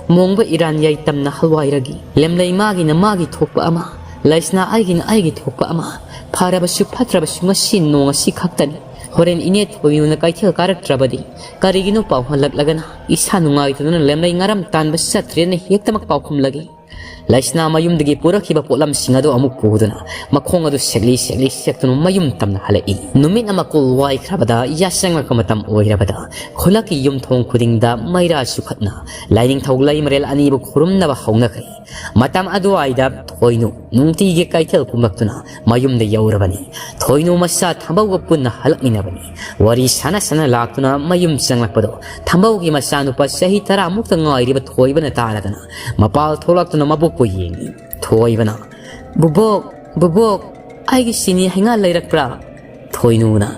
ꯃꯣꯡꯕ ꯏꯔꯥꯟ ꯌꯥꯏꯇꯝꯅ ꯍꯜꯋꯥꯏꯔꯒꯤ ꯂꯦꯝꯂꯩ ꯃꯥꯒꯤꯅ ꯃꯥꯒꯤ ꯊꯣꯛꯄ ꯑꯃ, ꯂꯩꯁꯅꯥ ꯑꯩꯒꯤꯅ ꯑꯩꯒꯤ ꯊꯣꯛꯄ ꯑꯃ꯫ ꯐꯔꯕꯁꯨ ꯐꯠꯇ꯭ꯔꯕꯁꯨ ꯉꯁꯤ ꯅꯣꯡ ꯑꯁꯤ ꯈꯛꯇꯅꯤ꯫ ꯍꯣꯔꯦꯟ ꯏꯅꯦ ꯊꯣꯏꯅꯨꯅ ꯀꯩꯊꯦꯜ ꯀꯥꯔꯛꯇ꯭ꯔꯕꯗꯤ ꯀꯔꯤꯒꯤꯅꯣ ꯄꯥꯎ ꯍꯜꯂꯛꯂꯒꯅ ꯏꯁꯥ ꯅꯨꯡꯉꯥꯏꯇꯗꯨꯅ ꯂꯦꯝꯂꯩ ꯉꯥꯔꯝ ꯇꯥꯟꯕ ꯆꯠꯇ꯭ꯔꯦꯅ ꯍꯦꯛꯇꯃꯛ ꯄꯥꯎꯈꯨꯝꯂꯒꯦ꯫ ꯂꯩꯁꯅꯥ ꯃꯌꯨꯝꯗꯒꯤ ꯄꯨꯔꯛꯈꯤꯕ ꯄꯣꯠꯂꯝꯁꯤꯡ ꯑꯗꯨ ꯑꯃꯨꯛ ꯄꯨꯗꯨꯅ ꯃꯈꯣꯡ ꯑꯗꯨ ꯁꯦꯛꯂꯤ ꯁꯦꯛꯂꯤ ꯁꯦꯛꯇꯨꯅ ꯃꯌꯨꯝ ꯇꯝꯅ ꯍꯜꯂꯛꯏ꯫ ꯅꯨꯃꯤꯠ ꯑꯃ ꯀꯨꯜ ꯋꯥꯏꯈ꯭ꯔꯕꯗ ꯌꯥꯆꯪꯂꯛꯄ ꯃꯇꯝ ꯑꯣꯏꯔꯕꯗ ꯈꯨꯂꯛꯀꯤ ꯌꯨꯝꯊꯣꯡ ꯈꯨꯗꯤꯡꯗ ꯃꯩꯔꯥ ꯆꯨꯈꯠꯅ ꯂꯥꯏꯅꯤꯡꯊꯧ ꯂꯩꯃꯔꯦꯜ ꯑꯅꯤꯕꯨ ꯈꯨꯔꯨꯝꯅꯕ ꯍꯧꯅꯈ꯭ꯔꯦ꯫ ꯃꯇꯝ ꯑꯗꯨꯋꯥꯏꯗ ꯊꯣꯏꯅꯨ ꯅꯨꯡꯇꯤꯒꯤ ꯀꯩꯊꯦꯜ ꯀꯨꯝꯂꯛꯇꯨꯅ ꯃꯌꯨꯝꯗ ꯌꯧꯔꯕꯅꯤ꯫ ꯊꯣꯏꯅꯨ ꯃꯆꯥ ꯊꯝꯕꯧꯒ ꯄꯨꯟꯅ ꯍꯜꯂꯛꯃꯤꯟꯅꯕꯅꯤ꯫ ꯋꯥꯔꯤ ꯁꯥꯟꯅ ꯁꯥꯟꯅ ꯂꯥꯛꯇꯨꯅ ꯃꯌꯨꯝ ꯆꯪꯂꯛꯄꯗꯣ ꯊꯝꯕꯧꯒꯤ ꯃꯆꯥꯅꯨꯄꯥ ꯆꯍꯤ ꯇꯔꯥꯃꯨꯛꯇ ꯉꯥꯏꯔꯤꯕ ꯊꯣꯏꯕꯅ ꯇꯥꯔꯗꯅ ꯃꯄꯥꯜ ꯊꯣꯛꯂꯛꯇꯨꯅ ꯃꯕꯣꯛꯄꯨ ꯌꯦꯡꯏ꯫ ꯊꯣꯏꯕꯅ, "ꯕꯨꯕꯣꯛ, ꯕꯨꯕꯣꯛ, ꯑꯩꯒꯤ ꯆꯤꯅꯤ ꯍꯩꯉꯥꯜ ꯂꯩꯔꯛꯄ꯭ꯔꯥ?" ꯊꯣꯏꯅꯨꯅ,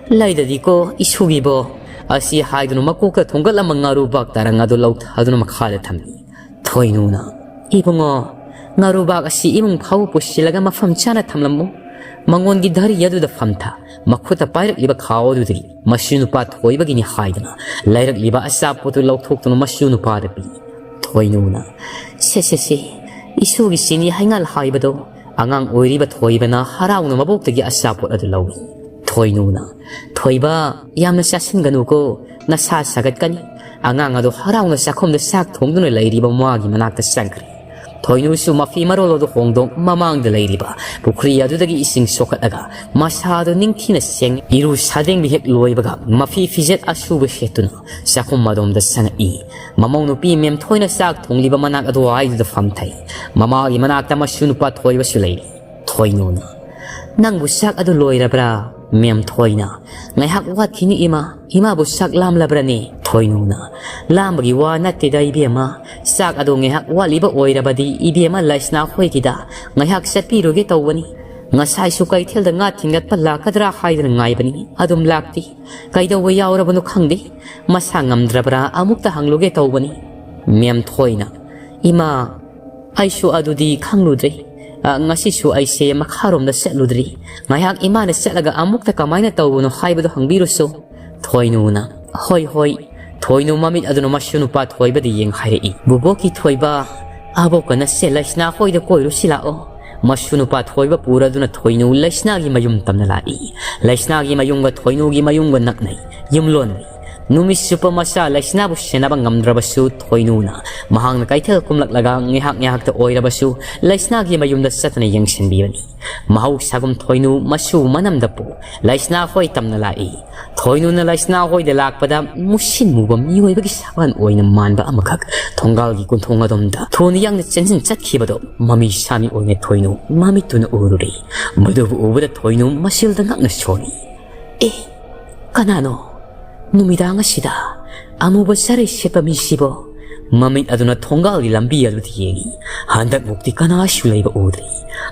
"ꯂꯩꯗꯗꯤꯀꯣ, ꯏꯁꯨꯒꯤꯕꯣ?" ꯑꯁꯤ ꯍꯥꯏꯗꯨꯅ ꯃꯀꯣꯛꯇ ꯊꯣꯡꯒꯠꯂꯝꯕ ꯉꯥꯔꯨꯕꯥꯛ ꯇꯔꯪ ꯑꯗꯨ ꯂꯧꯊꯗꯨꯅ ꯃꯈꯥꯗ ꯊꯝꯃꯤ꯫ ꯊꯣꯏꯅꯨꯅ, "ꯏꯕꯨꯡꯉꯣ, ꯉꯥꯔꯨꯕꯥꯛ ꯑꯁꯤ ꯏꯃꯨꯡ ꯐꯥꯎꯕ ꯄꯨꯁꯤꯜꯂꯒ ꯃꯐꯝ ꯆꯥꯅ ꯊꯝꯂꯝꯃꯨ꯫ ꯃꯉꯣꯟꯒꯤ ꯙꯔꯤ ꯑꯗꯨꯗ ꯐꯝꯊ, ꯃꯈꯨꯠꯇ ꯄꯥꯏꯔꯛꯂꯤꯕ ꯈꯥꯎ ꯑꯗꯨꯗꯒꯤ ꯃꯁꯨ ꯅꯨꯄꯥ ꯊꯣꯏꯕꯒꯤꯅꯤ" ꯍꯥꯏꯗꯨꯅ ꯂꯩꯔꯛꯂꯤꯕ ꯑꯆꯥꯄꯣꯠꯇꯨ ꯂꯧꯊꯣꯛꯇꯨꯅ ꯃꯁꯨ ꯅꯨꯄꯥꯗ ꯄꯤ꯫ ꯊꯣꯏꯅꯨꯅ, "ꯁꯦ, ꯁꯦ, ꯁꯦ, ꯏꯁꯨꯒꯤ ꯆꯤꯅꯤ ꯍꯩꯉꯥꯜ ꯍꯥꯏꯕꯗꯣ?" ꯑꯉꯥꯡ ꯑꯣꯏꯔꯤꯕ ꯊꯣꯏꯕꯅ ꯍꯔꯥꯎꯅ ꯃꯕꯣꯛꯇꯒꯤ ꯑꯆꯥꯄꯣꯠ ꯑꯗꯨ ꯂꯧꯏ꯫ ꯊꯣꯏꯅꯨꯅ, "ꯊꯣꯏꯕ, ꯌꯥꯝꯅ ꯆꯥꯁꯤꯟꯒꯅꯨꯀꯣ, ꯅꯁꯥ ꯁꯥꯒꯠꯀꯅꯤ꯫" ꯑꯉꯥꯡ ꯑꯗꯨ ꯍꯔꯥꯎꯅ ꯆꯥꯛꯈꯨꯝꯗ ꯆꯥꯛ ꯊꯣꯡꯗꯨꯅ ꯂꯩꯔꯤꯕ ꯃꯃꯥꯒꯤ ꯃꯅꯥꯛꯇ ꯆꯪꯈ꯭ꯔꯦ꯫ ꯊꯣꯏꯅꯨꯁꯨ ꯃꯐꯤ ꯃꯔꯣꯜ ꯑꯗꯨ ꯍꯣꯡꯗꯣꯛ ꯃꯃꯥꯡꯗ ꯂꯩꯔꯤꯕ ꯄꯨꯈ꯭ꯔꯤ ꯑꯗꯨꯗꯒꯤ ꯏꯁꯤꯡ ꯁꯣꯛꯀꯠꯂꯒ ꯃꯁꯥꯗꯨ ꯅꯤꯡꯊꯤꯅ ꯁꯦꯡ ꯏꯔꯨ ꯁꯥꯗꯦꯡꯕ ꯍꯦꯛ ꯂꯣꯏꯕꯒ ꯃꯐꯤ ꯐꯤꯖꯦꯠ ꯑꯁꯨꯕ ꯁꯦꯠꯇꯨꯅ ꯆꯥꯛꯈꯨꯝ ꯑꯗꯣꯝꯗ ꯆꯪꯉꯛꯏ꯫ ꯃꯃꯧ ꯅꯨꯄꯤ ꯃꯦꯝꯊꯣꯏꯅ ꯆꯥꯛ ꯊꯣꯡꯂꯤꯕ ꯃꯅꯥꯛ ꯑꯗꯨꯋꯥꯏꯗꯨꯗ ꯐꯝꯊꯩ꯫ ꯃꯃꯥꯒꯤ ꯃꯅꯥꯛꯇ ꯃꯁꯨ ꯅꯨꯄꯥ ꯊꯣꯏꯕꯁꯨ ꯂꯩꯔꯤ꯫ ꯊꯣꯏꯅꯨꯅ, "ꯅꯪꯕꯨ ꯆꯥꯛ ꯑꯗꯨ ꯂꯣꯏꯔꯕ꯭ꯔꯥ?" ꯃꯦꯝꯊꯣꯏꯅ, "ꯉꯥꯏꯍꯥꯛ ꯋꯥꯠꯈꯤꯅꯤ ꯏꯃꯥ, ꯏꯃꯥꯕꯨ ꯆꯥꯛ ꯂꯥꯝꯂꯕ꯭ꯔꯅꯦ?" ꯊꯣꯏꯅꯨꯅ, "ꯂꯥꯝꯕꯒꯤ ꯋꯥ ꯅꯠꯇꯦꯗ ꯏꯕꯦꯝꯃ, ꯆꯥꯛ ꯑꯗꯨ ꯉꯥꯏꯍꯥꯛ ꯋꯥꯠꯂꯤꯕ ꯑꯣꯏꯔꯕꯗꯤ ꯏꯕꯦꯝꯃ ꯂꯩꯁꯅꯥ ꯍꯣꯏꯒꯤꯗ ꯉꯥꯏꯍꯥꯛ ꯆꯠꯄꯤꯔꯨꯒꯦ ꯇꯧꯕꯅꯤ꯫ ꯉꯁꯥꯏꯁꯨ ꯀꯩꯊꯦꯜꯗ ꯉꯥ ꯊꯤꯟꯒꯠꯄ ꯂꯥꯛꯀꯗ꯭ꯔꯥ ꯍꯥꯏꯗꯨꯅ ꯉꯥꯏꯕꯅꯤ, ꯑꯗꯨꯝ ꯂꯥꯛꯇꯦ꯫ ꯀꯩꯗꯧꯕ ꯌꯥꯎꯔꯕꯅꯣ ꯈꯪꯗꯦ, ꯃꯁꯥ ꯉꯝꯗ꯭ꯔꯕ꯭ꯔꯥ ꯑꯃꯨꯛꯇ ꯍꯪꯂꯨꯒꯦ ꯇꯧꯕꯅꯤ꯫" ꯃꯦꯝꯊꯣꯏꯅ, "ꯏꯃꯥ, ꯑꯩꯁꯨ ꯑꯗꯨꯗꯤ ꯈꯪꯂꯨꯗ꯭ꯔꯦ꯫ ꯑ, ꯉꯁꯤꯁꯨ ꯑꯩꯁꯦ ꯃꯈꯥꯔꯣꯝꯗ ꯆꯠꯂꯨꯗ꯭ꯔꯤ꯫ ꯉꯥꯏꯍꯥꯛ ꯏꯃꯥꯅ ꯆꯠꯂꯒ ꯑꯃꯨꯛꯇ ꯀꯃꯥꯏꯅ ꯇꯧꯕꯅꯣ ꯍꯥꯏꯕꯗꯣ ꯍꯪꯕꯤꯔꯨꯁꯨ꯫" ꯊꯣꯏꯅꯨꯅ, "ꯍꯣꯏ, ꯍꯣꯏ꯫" ꯊꯣꯏꯅꯨ ꯃꯃꯤꯠ ꯑꯗꯨꯅ ꯃꯁꯨ ꯅꯨꯄꯥ ꯊꯣꯏꯕꯗ ꯌꯦꯡ ꯍꯥꯏꯔꯛꯏ, "ꯕꯨꯕꯣꯛꯀꯤ ꯊꯣꯏꯕ, ꯑꯕꯣꯛꯀ ꯅꯁꯦ ꯂꯩꯁꯅꯥ ꯍꯣꯏꯗ ꯀꯣꯏꯔꯨꯁꯤ ꯂꯥꯛꯑꯣ꯫" ꯃꯁꯨ ꯅꯨꯄꯥ ꯊꯣꯏꯕ ꯄꯨꯔꯗꯨꯅ ꯊꯣꯏꯅꯨ ꯂꯩꯁꯅꯥꯒꯤ ꯃꯌꯨꯝ ꯇꯝꯅ ꯂꯥꯛꯏ꯫ ꯂꯩꯁꯅꯥꯒꯤ ꯃꯌꯨꯝꯒ ꯊꯣꯏꯅꯨꯒꯤ ꯃꯌꯨꯝꯒ ꯅꯛꯅꯩ꯫ ꯌꯨꯝꯂꯣꯟꯅꯩ꯫ ꯅꯨꯃꯤꯠ ꯆꯨꯞꯄ ꯃꯆꯥ ꯂꯩꯁꯅꯥꯕꯨ ꯁꯦꯟꯅꯕ ꯉꯝꯗ꯭ꯔꯕꯁꯨ ꯊꯣꯏꯅꯨꯅ ꯃꯍꯥꯛꯅ ꯀꯩꯊꯦꯜ ꯀꯨꯝꯂꯛꯂꯒ ꯉꯥꯏꯍꯥꯛ ꯉꯥꯏꯍꯥꯛꯇ ꯑꯣꯏꯔꯕꯁꯨ ꯂꯩꯁꯅꯥꯒꯤ ꯃꯌꯨꯝꯗ ꯆꯠꯇꯨꯅ ꯌꯦꯡꯁꯤꯟꯕꯤꯕꯅꯤ꯫ ꯃꯍꯧꯁꯥꯒꯨꯝ ꯊꯣꯏꯅꯨ ꯃꯁꯨ ꯃꯅꯝꯗ ꯄꯣꯛ ꯂꯩꯁꯅꯥ ꯍꯣꯏ ꯇꯝꯅ ꯂꯥꯛꯏ꯫ ꯊꯣꯏꯅꯨꯅ ꯂꯩꯁꯅꯥ ꯍꯣꯏꯗ ꯂꯥꯛꯄꯗ ꯃꯨꯁꯤꯟ ꯃꯨꯕ ꯃꯤꯑꯣꯏꯕꯒꯤ ꯁꯥꯕꯥꯟ ꯑꯣꯏꯅ ꯃꯥꯟꯕ ꯑꯃꯈꯛ ꯊꯣꯡꯒꯥꯜꯒꯤ ꯀꯣꯟꯊꯣꯡ ꯑꯗꯣꯝꯗ ꯊꯨꯅ ꯌꯥꯡꯅ ꯆꯦꯟꯁꯤꯟ ꯆꯠꯈꯤꯕꯗꯣ ꯃꯃꯤ ꯁꯥꯃꯤ ꯑꯣꯏꯅ ꯊꯣꯏꯅꯨ ꯃꯃꯤꯠꯇꯨꯅ ꯎꯔꯨꯔꯦ꯫ ꯃꯗꯨꯕꯨ ꯎꯕꯗ ꯊꯣꯏꯅꯨ ꯃꯁꯤꯜꯗ ꯉꯛꯅ ꯁꯣꯜꯂꯤ꯫ "ꯑꯦ, ꯀꯅꯥꯅꯣ? ꯅꯨꯃꯤꯗꯥꯡ ꯑꯁꯤꯗ ꯑꯃꯨꯕ ꯆꯔꯩ ꯁꯦꯠꯄ ꯃꯤꯁꯤꯕꯣ?" ꯃꯃꯤꯠ ꯑꯗꯨꯅ ꯊꯣꯡꯒꯥꯜꯒꯤ ꯂꯝꯕꯤ ꯑꯗꯨꯗ ꯌꯦꯡꯏ꯫ ꯍꯟꯗꯛꯃꯨꯛꯇꯤ ꯀꯅꯥꯁꯨ ꯂꯩꯕ ꯎꯗ꯭ꯔꯤ꯫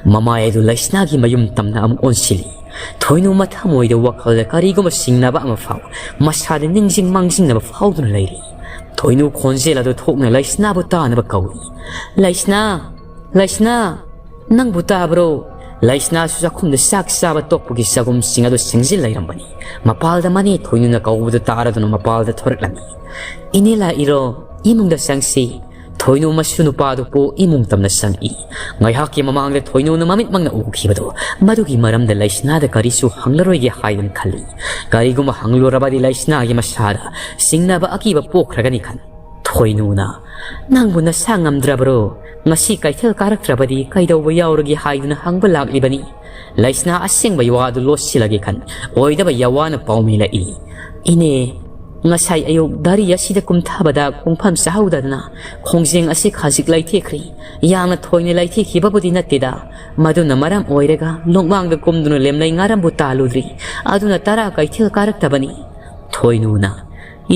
ꯃꯃꯥꯏ ꯑꯗꯨ ꯂꯩꯁꯅꯥꯒꯤ ꯃꯌꯨꯝ ꯇꯝꯅ ꯑꯃꯨꯛ ꯑꯣꯟꯁꯤꯜꯂꯤ꯫ ꯊꯣꯏꯅꯨ ꯃꯊꯃꯣꯏꯗ ꯋꯥꯈꯜꯗ ꯀꯔꯤꯒꯨꯝꯕ ꯆꯤꯡꯅꯕ ꯑꯃ ꯐꯥꯎ, ꯃꯁꯥꯗ ꯅꯤꯡꯁꯤꯡ ꯃꯥꯡꯖꯤꯡꯅꯕ ꯐꯥꯎꯗꯨꯅ ꯂꯩꯔꯤ꯫ ꯊꯣꯏꯅꯨ ꯈꯣꯟꯖꯦꯜ ꯑꯗꯨ ꯊꯣꯛꯅ ꯂꯩꯁꯅꯥꯕꯨ ꯇꯥꯅꯕ ꯀꯧꯏ꯫ "ꯂꯩꯁꯅꯥ! ꯂꯩꯁꯅꯥ! ꯅꯪꯕꯨ ꯇꯥꯕ꯭ꯔꯣ?" ꯂꯩꯁꯅꯥꯁꯨ ꯆꯥꯛꯈꯨꯝꯗ ꯆꯥꯛ ꯆꯥꯕ ꯇꯣꯛꯄꯒꯤ ꯆꯒꯨꯝꯁꯤꯡ ꯑꯗꯨ ꯁꯤꯡꯖꯤꯜ ꯂꯩꯔꯝꯕꯅꯤ꯫ ꯃꯄꯥꯜꯗ ꯃꯅꯦ ꯊꯣꯏꯅꯨꯅ ꯀꯧꯕꯗꯨ ꯇꯥꯔꯗꯨꯅ ꯃꯄꯥꯜꯗ ꯊꯣꯔꯛꯂꯝꯃꯤ꯫ "ꯏꯅꯦ ꯂꯥꯛꯏꯔꯣ? ꯏꯃꯨꯡꯗ ꯆꯪꯁꯤ꯫" ꯊꯣꯏꯅꯨ ꯃꯁꯨ ꯅꯨꯄꯥꯗꯨ ꯄꯨ ꯏꯃꯨꯡ ꯇꯝꯅ ꯆꯪꯏ꯫ ꯉꯥꯏꯍꯥꯛꯀꯤ ꯃꯃꯥꯡꯗ ꯊꯣꯏꯅꯨꯅ ꯃꯃꯤꯠꯃꯛꯅ ꯎꯈꯤꯕꯗꯨ, ꯃꯗꯨꯒꯤ ꯃꯔꯝꯗ ꯂꯩꯁꯅꯥꯗ ꯀꯔꯤꯁꯨ ꯍꯪꯂꯔꯣꯏꯒꯦ ꯍꯥꯏꯗꯨꯅ ꯈꯜꯂꯤ꯫ ꯀꯔꯤꯒꯨꯝꯕ ꯍꯪꯂꯨꯔꯕꯗꯤ ꯂꯩꯁꯅꯥꯒꯤ ꯃꯁꯥꯗ ꯆꯤꯡꯅꯕ ꯑꯀꯤꯕ ꯄꯣꯛꯈ꯭ꯔꯒꯅꯤ ꯈꯟ ꯊꯣꯏꯅꯨꯅ, "ꯅꯪꯕꯨ ꯅꯁꯥ ꯉꯝꯗ꯭ꯔꯕ꯭ꯔꯣ? ꯉꯁꯤ ꯀꯩꯊꯦꯜ ꯀꯥꯔꯛꯇ꯭ꯔꯕꯗꯤ ꯀꯩꯗꯧꯕ ꯌꯥꯎꯔꯒꯦ?" ꯍꯥꯏꯗꯨꯅ ꯍꯪꯕ ꯂꯥꯛꯂꯤꯕꯅꯤ꯫ ꯂꯩꯁꯅꯥ ꯑꯁꯦꯡꯕ ꯋꯥꯗꯨ ꯂꯣꯠꯁꯤꯜꯂꯒꯦ ꯈꯟ, ꯑꯣꯏꯗꯕ ꯌꯥꯋꯥꯅ ꯄꯥꯎꯃꯤꯂꯛꯏ꯫ "ꯏꯅꯦ, ꯉꯁꯥꯏ ꯑꯌꯨꯛ ꯒꯥꯔꯤ ꯑꯁꯤꯗ ꯀꯨꯝꯊꯕꯗ ꯈꯣꯡꯐꯝ ꯆꯥꯍꯧꯗꯗꯅ ꯈꯣꯡꯖꯦꯡ ꯑꯁꯤ ꯈꯖꯤꯛ ꯂꯩꯊꯦꯛꯈ꯭ꯔꯤ꯫ ꯌꯥꯝꯅ ꯊꯣꯏꯅ ꯂꯩꯊꯦꯛꯈꯤꯕꯕꯨꯗꯤ ꯅꯠꯇꯦꯗ꯫ ꯃꯗꯨꯅ ꯃꯔꯝ ꯑꯣꯏꯔꯒ ꯂꯣꯛꯃꯥꯡꯗ ꯀꯨꯝꯗꯨꯅ ꯂꯦꯝꯂꯩ ꯉꯥꯔꯝꯕꯨ ꯇꯥꯜꯂꯨꯗ꯭ꯔꯤ꯫ ꯑꯗꯨꯅ ꯇꯔꯥ ꯀꯩꯊꯦꯜ ꯀꯥꯔꯛꯇꯕꯅꯤ꯫" ꯊꯣꯏꯅꯨꯅ,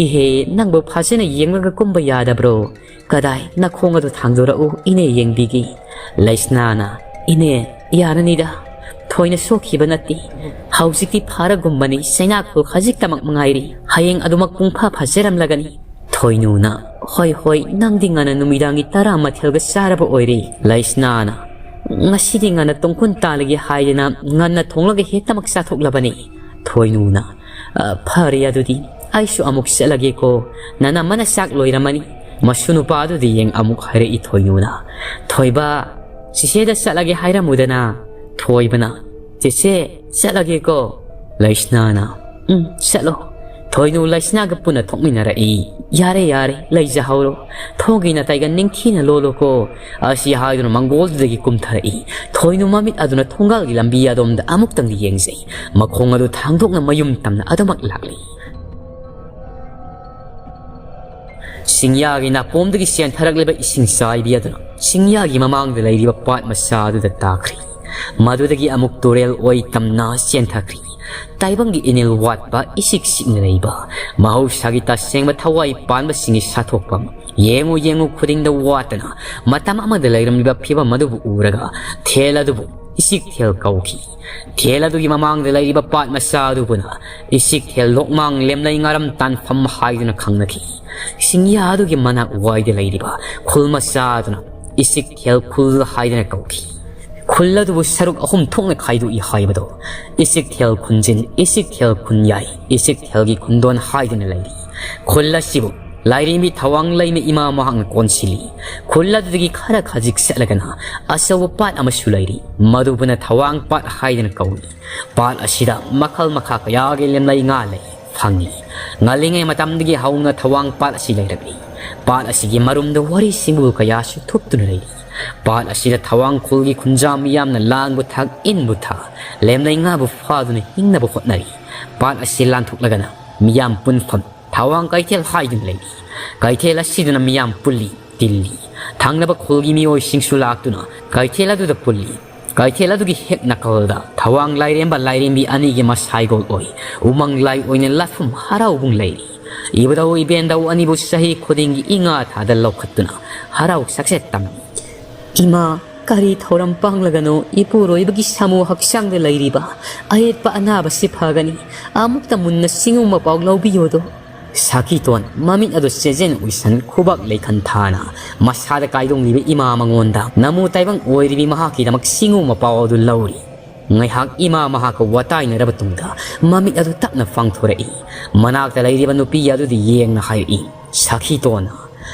"ꯏꯍꯦ, ꯅꯪꯕꯨ ꯐꯖꯅ ꯌꯦꯡꯂꯒ ꯀꯨꯝꯕ ꯌꯥꯗꯕ꯭ꯔꯣ? ꯀꯗꯥꯏ, ꯅꯈꯣꯡ ꯑꯗꯨ ꯊꯥꯡꯗꯣꯔꯛꯎ, ꯏꯅꯦ ꯌꯦꯡꯕꯤꯒꯦ꯫" ꯂꯩꯁꯅꯥꯅ, "ꯏꯅꯦ, ꯌꯥꯔꯅꯤꯗ, ꯊꯣꯏꯅ ꯁꯣꯛꯈꯤꯕ ꯅꯠꯇꯦ꯫ ꯍꯧꯖꯤꯛꯇꯤ ꯐꯥꯔꯒꯨꯝꯕꯅꯤ, ꯆꯩꯅꯥꯈꯣꯜ ꯈꯖꯤꯛꯇꯃꯛ ꯃꯉꯥꯏꯔꯤ꯫ ꯍꯌꯦꯡ ꯑꯗꯨꯃꯛ ꯄꯨꯡꯐꯥ ꯐꯖꯔꯝꯂꯒꯅꯤ꯫" ꯊꯣꯏꯅꯨꯅ, "ꯍꯣꯏ, ꯍꯣꯏ, ꯅꯪꯗꯤ ꯉꯟꯅ ꯅꯨꯃꯤꯗꯥꯡꯒꯤ ꯇꯔꯥ ꯃꯊꯦꯜꯒ ꯆꯥꯔꯕ ꯑꯣꯏꯔꯦ꯫" ꯂꯩꯁꯅꯥꯅ, "ꯉꯁꯤꯗꯤ ꯉꯟꯅ ꯇꯣꯡꯈꯨꯟ ꯇꯥꯜꯂꯒꯦ ꯍꯥꯏꯗꯅ ꯉꯟꯅ ꯊꯣꯡꯂꯒ ꯍꯦꯛꯇꯃꯛ ꯆꯥꯊꯣꯛꯂꯕꯅꯤ꯫" ꯊꯣꯏꯅꯨꯅ, "ꯑ, ꯐꯔꯦ ꯑꯗꯨꯗꯤ, ꯑꯩꯁꯨ ꯑꯃꯨꯛ ꯆꯠꯂꯒꯦꯀꯣ꯫ ꯅꯅꯝꯃꯅ ꯆꯥꯛ ꯂꯣꯏꯔꯝꯃꯅꯤ꯫ ꯃꯁꯨ ꯅꯨꯄꯥꯗꯨꯗꯤ ꯌꯦꯡ," ꯑꯃꯨꯛ ꯍꯥꯏꯔꯛꯏ ꯊꯣꯏꯅꯨꯅ꯫ "ꯊꯣꯏꯕ, ꯆꯤꯆꯦꯗ ꯆꯠꯂꯒꯦ ꯍꯥꯏꯔꯝꯃꯨꯗꯅ꯫" ꯊꯣꯏꯕꯅ, "ꯆꯦꯆꯦ, ꯆꯠꯂꯒꯦꯀꯣ꯫" ꯂꯩꯁꯅꯥꯅ, "ꯎꯝ, ꯆꯠꯂꯣ꯫" ꯊꯣꯏꯅꯨ ꯂꯩꯁꯅꯥꯒ ꯄꯨꯟꯅ ꯊꯣꯛꯃꯤꯟꯅꯔꯛꯏ꯫ "ꯌꯥꯔꯦ, ꯌꯥꯔꯦ, ꯂꯩꯖꯍꯧꯔꯣ꯫ ꯊꯣꯡꯒꯤ ꯅꯥꯇꯩꯒ ꯅꯤꯡꯊꯤꯅ ꯂꯣꯜꯂꯣꯀꯣ꯫" ꯑꯁꯤ ꯍꯥꯏꯗꯨꯅ ꯃꯪꯒꯣꯜꯗꯨꯗꯒꯤ ꯀꯨꯝꯊꯔꯛꯏ꯫ ꯊꯣꯏꯅꯨ ꯃꯃꯤꯠ ꯑꯗꯨꯅ ꯊꯣꯡꯒꯥꯜꯒꯤ ꯂꯝꯕꯤ ꯑꯗꯣꯝꯗ ꯑꯃꯨꯛꯇꯪꯗꯤ ꯌꯦꯡꯖꯩ꯫ ꯃꯈꯣꯡ ꯑꯗꯨ ꯊꯥꯡꯗꯣꯛꯅ ꯃꯌꯨꯝ ꯇꯝꯅ ꯑꯗꯨꯃꯛ ꯂꯥꯛꯂꯤ꯫ ꯆꯤꯡꯌꯥꯒꯤ ꯅꯥꯄꯣꯝꯗꯒꯤ ꯆꯦꯟꯊꯔꯛꯂꯤꯕ ꯏꯁꯤꯡ ꯆꯥꯏꯕꯤ ꯑꯗꯨꯅ ꯆꯤꯡꯌꯥꯒꯤ ꯃꯃꯥꯡꯗ ꯂꯩꯔꯤꯕ ꯄꯥꯠ ꯃꯆꯥ ꯑꯗꯨꯗ ꯇꯥꯈ꯭ꯔꯤ꯫ ꯃꯗꯨꯗꯒꯤ ꯑꯃꯨꯛ ꯇꯨꯔꯦꯜ ꯑꯣꯏ ꯇꯝꯅ ꯆꯦꯟꯊꯈ꯭ꯔꯤ꯫ ꯇꯥꯏꯕꯪꯒꯤ ꯏꯅꯤꯜ ꯋꯥꯠꯄ, ꯏꯆꯤꯛ ꯆꯤꯛꯅ ꯂꯩꯕ, ꯃꯍꯧꯁꯥꯒꯤ ꯇꯁꯦꯡꯕ ꯊꯋꯥꯏ ꯄꯥꯟꯕꯁꯤꯡꯒꯤ ꯁꯥꯊꯣꯛꯐꯝ, ꯌꯦꯡꯉꯨ ꯌꯦꯡꯉꯨ ꯈꯨꯗꯤꯡꯗ ꯋꯥꯠꯇꯅ ꯃꯇꯝ ꯑꯃꯗ ꯂꯩꯔꯝꯂꯤꯕ ꯐꯤꯕꯝ ꯑꯗꯨꯕꯨ ꯎꯔꯒ ꯊꯦꯜ ꯑꯗꯨꯕꯨ ꯏꯆꯤꯛ ꯊꯦꯜ ꯀꯧꯈꯤ꯫ ꯊꯦꯜ ꯑꯗꯨꯒꯤ ꯃꯃꯥꯡꯗ ꯂꯩꯔꯤꯕ ꯄꯥꯠ ꯃꯆꯥ ꯑꯗꯨꯕꯨꯅ ꯏꯆꯤꯛ ꯊꯦꯜ ꯂꯣꯛꯃꯥꯡ ꯂꯦꯝꯂꯩ ꯉꯥꯔꯝ ꯇꯥꯟꯐꯝ ꯍꯥꯏꯗꯨꯅ ꯈꯪꯅꯈꯤ꯫ ꯆꯤꯡꯌꯥ ꯑꯗꯨꯒꯤ ꯃꯅꯥꯛ ꯋꯥꯏꯗ ꯂꯩꯔꯤꯕ ꯈꯨꯜ ꯃꯆꯥ ꯑꯗꯨꯅ ꯏꯆꯤꯛ ꯊꯦꯜ ꯈꯨꯜ ꯍꯥꯏꯗꯨꯅ ꯀꯧꯈꯤ꯫ ꯈꯨꯜ ꯑꯗꯨꯕꯨ ꯁꯔꯨꯛ ꯑꯍꯨꯝ ꯊꯣꯛꯅ ꯈꯥꯏꯗꯣꯛꯏ ꯍꯥꯏꯕꯗꯣ ꯏꯆꯤꯛ ꯊꯦꯜ ꯈꯨꯟꯖꯤꯟ, ꯏꯆꯤꯛ ꯊꯦꯜ ꯈꯨꯟꯌꯥꯏ, ꯏꯆꯤꯛ ꯊꯦꯜꯒꯤ ꯈꯨꯟꯗꯣꯟ ꯍꯥꯏꯗꯨꯅ ꯂꯩꯔꯤ꯫ ꯈꯨꯜ ꯑꯁꯤꯕꯨ ꯂꯥꯏꯔꯦꯝꯕꯤ ꯊꯋꯥꯡ ꯂꯩꯃ ꯏꯃꯥ ꯃꯍꯥꯛꯅ ꯀꯣꯟꯁꯤꯜꯂꯤ꯫ ꯈꯨꯜ ꯑꯗꯨꯗꯒꯤ ꯈꯔ ꯈꯖꯤꯛ ꯆꯠꯂꯒꯅ ꯑꯆꯧꯕ ꯄꯥꯠ ꯑꯃꯁꯨ ꯂꯩꯔꯤ, ꯃꯗꯨꯕꯨꯅ ꯊꯋꯥꯡ ꯄꯥꯠ ꯍꯥꯏꯗꯨꯅ ꯀꯧꯏ꯫ ꯄꯥꯠ ꯑꯁꯤꯗ ꯃꯈꯜ ꯃꯈꯥ ꯀꯌꯥꯒꯤ ꯂꯦꯝꯂꯩ ꯉꯥ ꯂꯩ, ꯐꯪꯏ꯫ ꯉꯜꯂꯤꯉꯩ ꯃꯇꯝꯗꯒꯤ ꯍꯧꯅ ꯊꯋꯥꯡ ꯄꯥꯠ ꯑꯁꯤ ꯂꯩꯔꯛꯂꯤ꯫ ꯄꯥꯠ ꯑꯁꯤꯒꯤ ꯃꯔꯨꯝꯗ ꯋꯥꯔꯤ ꯁꯤꯡꯕꯨ ꯀꯌꯥꯁꯨ ꯊꯨꯞꯇꯨꯅ ꯂꯩꯔꯤ꯫ ꯄꯥꯠ ꯑꯁꯤꯗ ꯊꯋꯥꯡ ꯈꯨꯜꯒꯤ ꯈꯨꯟꯖꯥ ꯃꯤꯌꯥꯝꯅ ꯂꯥꯡꯕꯨ ꯊꯥꯛ, ꯏꯟꯕꯨ ꯊꯥ, ꯂꯦꯝꯂꯩ ꯉꯥꯕꯨ ꯐꯥꯗꯨꯅ ꯍꯤꯡꯅꯕ ꯍꯣꯠꯅꯔꯤ꯫ ꯄꯥꯠ ꯑꯁꯤ ꯂꯥꯟꯊꯣꯛꯂꯒꯅ ꯃꯤꯌꯥꯝ ꯄꯨꯟꯐꯝ ꯊꯋꯥꯡ ꯀꯩꯊꯦꯜ ꯍꯥꯏꯗꯨꯅ ꯂꯩꯔꯤ꯫ ꯀꯩꯊꯦꯜ ꯑꯁꯤꯗꯅ ꯃꯤꯌꯥꯝ ꯄꯨꯜꯂꯤ, ꯇꯤꯜꯂꯤ꯫ ꯊꯪꯅꯕ ꯈꯨꯜꯒꯤ ꯃꯤꯑꯣꯏꯁꯤꯡꯁꯨ ꯂꯥꯛꯇꯨꯅ ꯀꯩꯊꯦꯜ ꯑꯗꯨꯗ ꯄꯨꯜꯂꯤ꯫ ꯀꯩꯊꯦꯜ ꯑꯗꯨꯒꯤ ꯍꯦꯛ ꯅꯥꯀꯜꯗ ꯊꯋꯥꯡ ꯂꯥꯏꯔꯦꯝꯕ ꯂꯥꯏꯔꯦꯝꯕꯤ ꯑꯅꯤꯒꯤ ꯃꯁꯥꯏꯒꯣꯜ ꯑꯣꯏ ꯎꯃꯪ ꯂꯥꯏ ꯑꯣꯏꯅ ꯂꯥꯠꯐꯝ ꯍꯔꯥꯎꯕꯨꯡ ꯂꯩꯔꯤ꯫ ꯏꯕꯨꯙꯧ ꯏꯕꯦꯟꯗꯧ ꯑꯅꯤꯕꯨ ꯆꯍꯤ ꯈꯨꯗꯤꯡꯒꯤ ꯏꯉꯥ ꯊꯥꯗ ꯂꯧꯈꯠꯇꯨꯅ ꯍꯔꯥꯎ ꯁꯛꯆꯦꯠ ꯇꯝꯃꯤ꯫ ꯏꯃꯥ, ꯀꯔꯤ ꯊꯧꯔꯝ ꯄꯥꯡꯂꯒꯅꯣ ꯏꯄꯨꯔꯣꯏꯕꯒꯤ ꯁꯥꯃꯨ ꯍꯛꯆꯥꯡꯗ ꯂꯩꯔꯤꯕ ꯑꯌꯦꯠꯄ ꯑꯅꯥꯕꯁꯤ ꯐꯒꯅꯤ? ꯑꯃꯨꯛꯇ ꯃꯨꯟꯅ ꯆꯤꯡꯉꯨ ꯃꯄꯥꯎ ꯂꯧꯕꯤꯌꯣꯗꯣ꯫ ꯁꯥꯈꯤꯇꯣꯟ ꯃꯃꯤꯠ ꯑꯗꯨ ꯆꯦꯖꯦꯟ ꯎꯏꯁꯟ ꯈꯨꯕꯥꯛ ꯂꯩꯈꯟ ꯊꯥꯅ ꯃꯁꯥꯗ ꯀꯥꯏꯗꯣꯡꯂꯤꯕ ꯏꯃꯥ ꯃꯉꯣꯟꯗ ꯅꯃꯨ ꯇꯥꯏꯕꯪ ꯑꯣꯏꯔꯤꯕꯤ ꯃꯍꯥꯛꯀꯤꯗꯃꯛ ꯆꯤꯡꯉꯨ ꯃꯄꯥꯎ ꯑꯗꯨ ꯂꯧꯔꯤ꯫ ꯉꯥꯏꯍꯥꯛ ꯏꯃꯥ ꯃꯍꯥꯛꯀ ꯋꯥꯇꯥꯏꯅꯔꯕ ꯇꯨꯡꯗ ꯃꯃꯤꯠ ꯑꯗꯨ ꯇꯞꯅ ꯄꯥꯡꯊꯣꯔꯛꯏ꯫ ꯃꯅꯥꯛꯇ ꯂꯩꯔꯤꯕ ꯅꯨꯄꯤ ꯑꯗꯨꯗ ꯌꯦꯡꯅ ꯍꯥꯏꯔꯛꯏ, ꯁꯥꯈꯤꯇꯣꯟꯅ,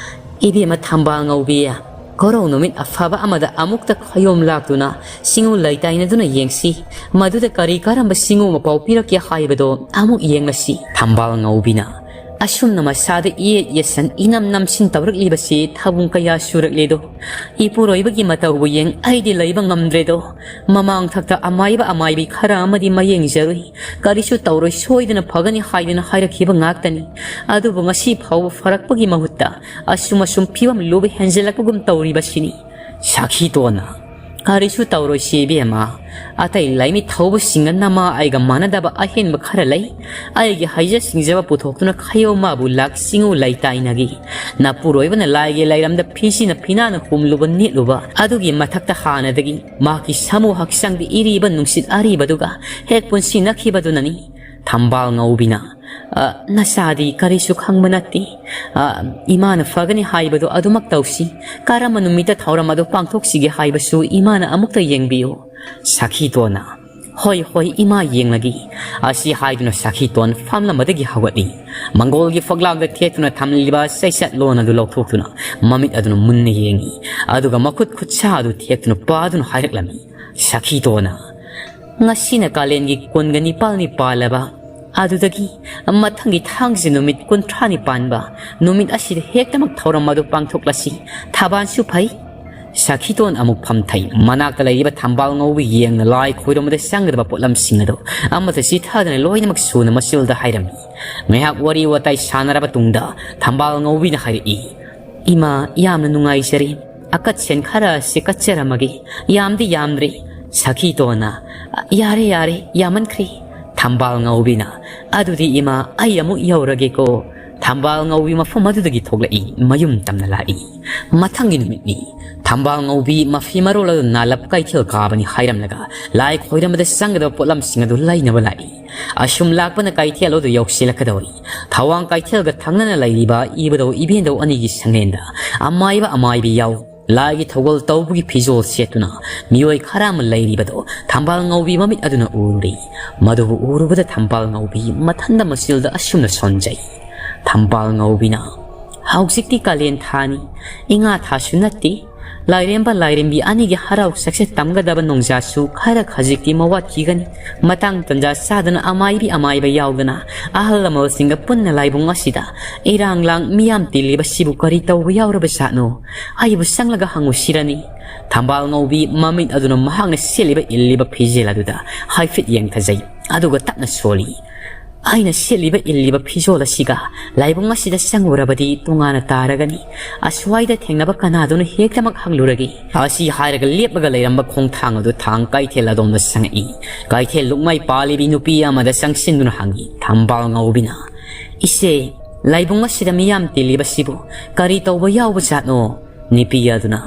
"ꯏꯕꯦꯝꯃ ꯊꯝꯕꯥꯜ ꯉꯧꯕꯤ, ꯀꯣꯔꯧ ꯅꯨꯃꯤꯠ ꯑꯐꯕ ꯑꯃꯗ ꯑꯃꯨꯛꯇ ꯈꯌꯣꯝ ꯂꯥꯛꯇꯨꯅ ꯆꯤꯡꯉꯨ ꯂꯩꯇꯥꯏꯅꯗꯨꯅ ꯌꯦꯡꯁꯤ꯫ ꯃꯗꯨꯗ ꯀꯔꯤ ꯀꯔꯝꯕ ꯆꯤꯡꯉꯨ ꯃꯄꯥꯎ ꯄꯤꯔꯛꯀꯦ ꯍꯥꯏꯕꯗꯣ ꯑꯃꯨꯛ ꯌꯦꯡꯂꯁꯤ꯫" ꯊꯝꯕꯥꯜ ꯉꯧꯕꯤꯅ ꯑꯁꯨꯝꯅ ꯃꯁꯥꯗ ꯌꯦꯠ ꯌꯦꯠꯁꯟ ꯏꯅꯝ ꯅꯝꯁꯤꯟ ꯇꯧꯔꯛꯂꯤꯕꯁꯤ ꯊꯥꯕꯨꯡ ꯀꯌꯥ ꯁꯨꯔꯛꯂꯦꯗꯣ꯫ ꯏꯄꯨꯔꯣꯏꯕꯒꯤ ꯃꯇꯧꯕꯨ ꯌꯦꯡ ꯑꯩꯗꯤ ꯂꯩꯕ ꯉꯝꯗ꯭ꯔꯦꯗꯣ꯫ ꯃꯃꯥꯡ ꯊꯛꯇ ꯑꯃꯥꯏꯕ ꯑꯃꯥꯏꯕꯤ ꯈꯔ ꯑꯃꯗꯤ ꯃꯌꯦꯡꯖꯔꯨꯏ꯫ ꯀꯔꯤꯁꯨ ꯇꯧꯔꯣꯏ, ꯁꯣꯏꯗꯅ ꯐꯒꯅꯤ ꯍꯥꯏꯗꯨꯅ ꯍꯥꯏꯔꯛꯈꯤꯕ ꯉꯥꯛꯇꯅꯤ꯫ ꯑꯗꯨꯕꯨ ꯉꯁꯤ ꯐꯥꯎꯕ ꯐꯔꯛꯄꯒꯤ ꯃꯍꯨꯠꯇ ꯑꯁꯨꯝ ꯑꯁꯨꯝ ꯐꯤꯕꯝ ꯂꯨꯕ ꯍꯦꯟꯖꯜꯂꯛꯄꯒꯨꯝ ꯇꯧꯔꯤꯕꯁꯤꯅꯤ꯫ ꯁꯥꯈꯤꯇꯣꯟꯅ, "ꯀꯔꯤꯁꯨ ꯇꯧꯔꯣꯏꯁꯤ ꯏꯕꯦꯝꯃ꯫ ꯑꯇꯩ ꯂꯥꯏꯃꯤ ꯊꯧꯕꯁꯤꯡꯒ ꯅꯃꯥ ꯑꯩꯒ ꯃꯥꯟꯅꯗꯕ ꯑꯍꯦꯟꯕ ꯈꯔ ꯂꯩ꯫ ꯑꯩꯒꯤ ꯍꯩꯖ ꯁꯤꯡꯖꯕ ꯄꯨꯊꯣꯛꯇꯨꯅ ꯈꯌꯧ ꯃꯥꯕꯨ ꯂꯥꯛ ꯆꯤꯡꯉꯨ ꯂꯩꯇꯥꯏꯅꯒꯤ꯫ ꯅꯄꯨꯔꯣꯏꯕꯅ ꯂꯥꯏꯒꯤ ꯂꯩꯔꯝꯗ ꯐꯤꯁꯤꯅ ꯐꯤꯅꯥꯅ ꯍꯨꯝꯂꯨꯕ ꯅꯦꯠꯂꯨꯕ ꯑꯗꯨꯒꯤ ꯃꯊꯛꯇ ꯍꯥꯟꯅꯗꯒꯤ ꯃꯍꯥꯛꯀꯤ ꯁꯥꯃꯨ ꯍꯛꯆꯥꯡꯗ ꯏꯔꯤꯕ ꯅꯨꯡꯁꯤꯠ ꯑꯔꯤꯕꯗꯨꯒ ꯍꯦꯛ ꯄꯨꯟꯁꯤꯟꯅꯈꯤꯕꯗꯨꯅꯅꯤ꯫" ꯊꯝꯕꯥꯜ ꯉꯧꯕꯤꯅ, "ꯑ, ꯅꯆꯥꯗꯤ ꯀꯔꯤꯁꯨ ꯈꯪꯕ ꯅꯠꯇꯦ꯫ ꯑ, ꯏꯃꯥꯅ ꯐꯒꯅꯤ ꯍꯥꯏꯕꯗꯨ ꯑꯗꯨꯃꯛ ꯇꯧꯁꯤ꯫ ꯀꯔꯝꯕ ꯅꯨꯃꯤꯠꯇ ꯊꯧꯔꯝ ꯑꯗꯨ ꯄꯥꯡꯊꯣꯛꯁꯤꯒꯦ ꯍꯥꯏꯕꯁꯨ ꯏꯃꯥꯅ ꯑꯃꯨꯛꯇ ꯌꯦꯡꯕꯤꯌꯨ꯫" ꯁꯥꯈꯤꯇꯣꯟꯅ, "ꯍꯣꯏ, ꯍꯣꯏ, ꯏꯃꯥ ꯌꯦꯡꯂꯒꯦ꯫" ꯑꯁꯤ ꯍꯥꯏꯗꯨꯅ ꯁꯥꯈꯤꯇꯣꯟ ꯐꯝꯂꯝꯕꯗꯒꯤ ꯍꯧꯒꯠꯂꯤ꯫ ꯃꯪꯒꯣꯜꯒꯤ ꯐꯛꯂꯥꯡꯗ ꯊꯦꯠꯇꯨꯅ ꯊꯝꯂꯤꯕ ꯆꯩꯆꯠꯂꯣꯟ ꯑꯗꯨ ꯂꯧꯊꯣꯛꯇꯨꯅ ꯃꯃꯤꯠ ꯑꯗꯨꯅ ꯃꯨꯟꯅ ꯌꯦꯡꯉꯤ꯫ ꯑꯗꯨꯒ ꯃꯈꯨꯠ ꯈꯨꯠꯁꯥ ꯑꯗꯨ ꯊꯦꯛꯇꯨꯅ ꯄꯥꯗꯨꯅ ꯍꯥꯏꯔꯛꯂꯝꯃꯤ, ꯁꯥꯈꯤꯇꯣꯟꯅ, "ꯉꯁꯤꯅ ꯀꯥꯂꯦꯟꯒꯤ ꯀꯨꯟꯒ ꯅꯤꯄꯥꯜꯅꯤ ꯄꯥꯜꯂꯕ꯫ ꯑꯗꯨꯗꯒꯤ ꯃꯊꯪꯒꯤ ꯊꯥꯡꯖ ꯅꯨꯃꯤꯠ ꯀꯨꯟꯊ꯭ꯔꯥꯅꯤ ꯄꯥꯟꯕ ꯅꯨꯃꯤꯠ ꯑꯁꯤꯗ ꯍꯦꯛꯇꯃꯛ ꯊꯧꯔꯝ ꯑꯗꯨ ꯄꯥꯡꯊꯣꯛꯂꯁꯤ꯫ ꯊꯕꯥꯟꯁꯨ ꯐꯩ꯫ ꯁꯈꯤꯇꯣꯟ ꯑꯃꯨꯛ ꯐꯝꯊꯩ꯫ ꯃꯅꯥꯛꯇ ꯂꯩꯔꯤꯕ ꯊꯝꯕꯥꯜ ꯉꯧꯕꯤ ꯌꯦꯡꯅ ꯂꯥꯏ ꯈꯣꯏꯔꯝꯕꯗ ꯆꯪꯒꯗꯕ ꯄꯣꯠꯂꯝꯁꯤꯡ ꯑꯗꯨ ꯑꯃꯠꯇ ꯆꯤꯊꯗꯅ ꯂꯣꯏꯅꯃꯛ ꯁꯨꯅ ꯃꯆꯤꯜꯗ ꯍꯥꯏꯔꯝꯃꯤ꯫ ꯉꯥꯏꯍꯥꯛ ꯋꯥꯔꯤ ꯋꯥꯇꯥꯏ ꯁꯥꯟꯅꯔꯕ ꯇꯨꯡꯗ ꯊꯝꯕꯥꯜ ꯉꯧꯕꯤꯅ ꯍꯥꯏꯔꯛꯏ, "ꯏꯃꯥ, ꯌꯥꯝꯅ ꯅꯨꯡꯉꯥꯏꯖꯔꯦ꯫ ꯑꯀꯠꯁꯦꯟ ꯈꯔ ꯑꯁꯤ ꯀꯠꯆꯔꯝꯃꯒꯦ꯫ ꯌꯥꯝꯗꯤ ꯌꯥꯝꯗ꯭ꯔꯦ꯫" ꯁꯈꯤꯇꯣꯟꯅ, "ꯌꯥꯔꯦ, ꯌꯥꯔꯦ, ꯌꯥꯝꯃꯟꯈ꯭ꯔꯦ꯫" ꯊꯝꯕꯥꯜ ꯉꯧꯕꯤꯅ, "ꯑꯗꯨꯗꯤ ꯏꯃꯥ, ꯑꯩ ꯑꯃꯨꯛ ꯌꯧꯔꯒꯦꯀꯣ꯫" ꯊꯝꯕꯥꯜ ꯉꯧꯕꯤ ꯃꯐꯝ ꯑꯗꯨꯗꯒꯤ ꯊꯣꯛꯂꯛꯏ, ꯃꯌꯨꯝ ꯇꯝꯅ ꯂꯥꯛꯏ꯫ ꯃꯊꯪꯒꯤ ꯅꯨꯃꯤꯠꯅꯤ꯫ ꯊꯝꯕꯥꯜ ꯉꯧꯕꯤ ꯃꯐꯤ ꯃꯔꯣꯜ ꯑꯗꯨ ꯅꯥꯜꯂꯞ ꯀꯩꯊꯦꯜ ꯀꯥꯕꯅꯤ ꯍꯥꯏꯔꯝꯂꯒ ꯂꯥꯏ ꯈꯣꯏꯔꯝꯕꯗ ꯆꯪꯒꯗꯕ ꯄꯣꯠꯂꯝꯁꯤꯡ ꯑꯗꯨ ꯂꯩꯅꯕ ꯂꯥꯛꯏ꯫ ꯑꯁꯨꯝ ꯂꯥꯛꯄꯅ ꯀꯩꯊꯦꯜ ꯑꯗꯨ ꯌꯧꯁꯤꯜꯂꯛꯀꯗꯧꯔꯤ꯫ ꯊꯋꯥꯡ ꯀꯩꯊꯦꯜꯒ ꯊꯪꯅꯅ ꯂꯩꯔꯤꯕ ꯏꯕꯨꯙꯧ ꯏꯕꯦꯟꯗꯧ ꯑꯅꯤꯒꯤ ꯁꯪꯂꯦꯟꯗ ꯑꯃꯥꯏꯕ ꯑꯃꯥꯏꯕꯤ ꯌꯥꯎ ꯂꯥꯏꯒꯤ ꯊꯧꯒꯜ ꯇꯧꯕꯒꯤ ꯐꯤꯖꯣꯜ ꯁꯦꯠꯇꯨꯅ ꯃꯤꯑꯣꯏ ꯈꯔ ꯑꯃ ꯂꯩꯔꯤꯕꯗꯣ ꯊꯝꯕꯥꯜ ꯉꯧꯕꯤ ꯃꯃꯤꯠ ꯑꯗꯨꯅ ꯎꯔꯨꯔꯦ꯫ ꯃꯗꯨꯕꯨ ꯎꯔꯨꯕꯗ ꯊꯝꯕꯥꯜ ꯉꯧꯕꯤ ꯃꯊꯟꯗ ꯃꯆꯤꯜꯗ ꯑꯁꯨꯝꯅ ꯁꯣꯟꯖꯩ꯫ ꯊꯝꯕꯥꯜ ꯉꯧꯕꯤꯅ, "ꯍꯧꯖꯤꯛꯇꯤ ꯀꯥꯂꯦꯟ ꯊꯥꯅꯤ, ꯏꯉꯥ ꯊꯥꯁꯨ ꯅꯠꯇꯦ꯫ ꯂꯥꯏꯔꯦꯝꯕ ꯂꯥꯏꯔꯦꯝꯕꯤ ꯑꯅꯤꯒꯤ ꯍꯔꯥꯎ ꯆꯛꯁꯦ ꯇꯝꯒꯗꯕ ꯅꯣꯡꯖꯥꯁꯨ ꯈꯔ ꯈꯖꯤꯛꯇꯤ ꯃꯋꯥꯠꯈꯤꯒꯅꯤ꯫ ꯃꯇꯥꯡ ꯇꯟꯖꯥ ꯆꯥꯗꯅ ꯑꯃꯥꯏꯕꯤ ꯑꯃꯥꯏꯕ ꯌꯥꯎꯗꯅ ꯑꯍꯜ ꯂꯃꯟꯁꯤꯡꯒ ꯄꯨꯟꯅ ꯂꯥꯏꯕꯨꯡ ꯑꯁꯤꯗ ꯏꯔꯥꯡ ꯂꯥꯡ ꯃꯤꯌꯥꯝ ꯇꯤꯜꯂꯤꯕꯁꯤꯕꯨ ꯀꯔꯤ ꯇꯧꯕ ꯌꯥꯎꯔꯕ ꯖꯥꯠꯅꯣ? ꯑꯩꯕꯨ ꯆꯪꯂꯒ ꯍꯪꯉꯨꯁꯤꯔꯅꯤ?" ꯊꯝꯕꯥꯜ ꯉꯧꯕꯤ ꯃꯃꯤꯠ ꯑꯗꯨꯅ ꯃꯍꯥꯛꯅ ꯁꯦꯠꯂꯤꯕ ꯏꯜꯂꯤꯕ ꯐꯤꯖꯦꯜ ꯑꯗꯨꯗ ꯍꯥꯏꯐꯦꯠ ꯌꯦꯡꯊꯖꯩ, ꯑꯗꯨꯒ ꯇꯞꯅ ꯁꯣꯜꯂꯤ, "ꯑꯩꯅ ꯁꯦꯠꯂꯤꯕ ꯏꯜꯂꯤꯕ ꯐꯤꯖꯣꯜ ꯑꯁꯤꯒ ꯂꯥꯏꯕꯨꯡ ꯑꯁꯤꯗ ꯆꯪꯉꯨꯔꯕꯗꯤ ꯇꯣꯉꯥꯟꯅ ꯇꯥꯔꯒꯅꯤ꯫ ꯑꯁ꯭ꯋꯥꯏꯗ ꯊꯦꯡꯅꯕ ꯀꯅꯥꯗꯨꯅ ꯍꯦꯛꯇꯃꯛ ꯍꯪꯂꯨꯔꯒꯦ꯫" ꯑꯁꯤ ꯍꯥꯏꯔꯒ ꯂꯦꯞꯂꯒ ꯂꯩꯔꯝꯕ ꯈꯣꯡꯊꯥꯡ ꯑꯗꯨ ꯊꯥꯡ ꯀꯩꯊꯦꯜ ꯑꯗꯣꯝꯗ ꯆꯪꯉꯛꯏ꯫ ꯀꯩꯊꯦꯜ ꯂꯨꯛꯃꯥꯏ ꯄꯥꯜꯂꯤꯕꯤ ꯅꯨꯄꯤ ꯑꯃꯗ ꯆꯪꯁꯤꯟꯗꯨꯅ ꯍꯪꯉꯤ꯫ ꯊꯝꯕꯥꯜ ꯉꯧꯕꯤꯅ, "ꯏꯆꯦ, ꯂꯥꯏꯕꯨꯡ ꯑꯁꯤꯗ ꯃꯤꯌꯥꯝ ꯇꯤꯜꯂꯤꯕꯁꯤꯕꯨ ꯀꯔꯤ ꯇꯧꯕ ꯌꯥꯎꯕ ꯖꯥꯠꯅꯣ?" ꯅꯨꯄꯤ ꯑꯗꯨꯅ,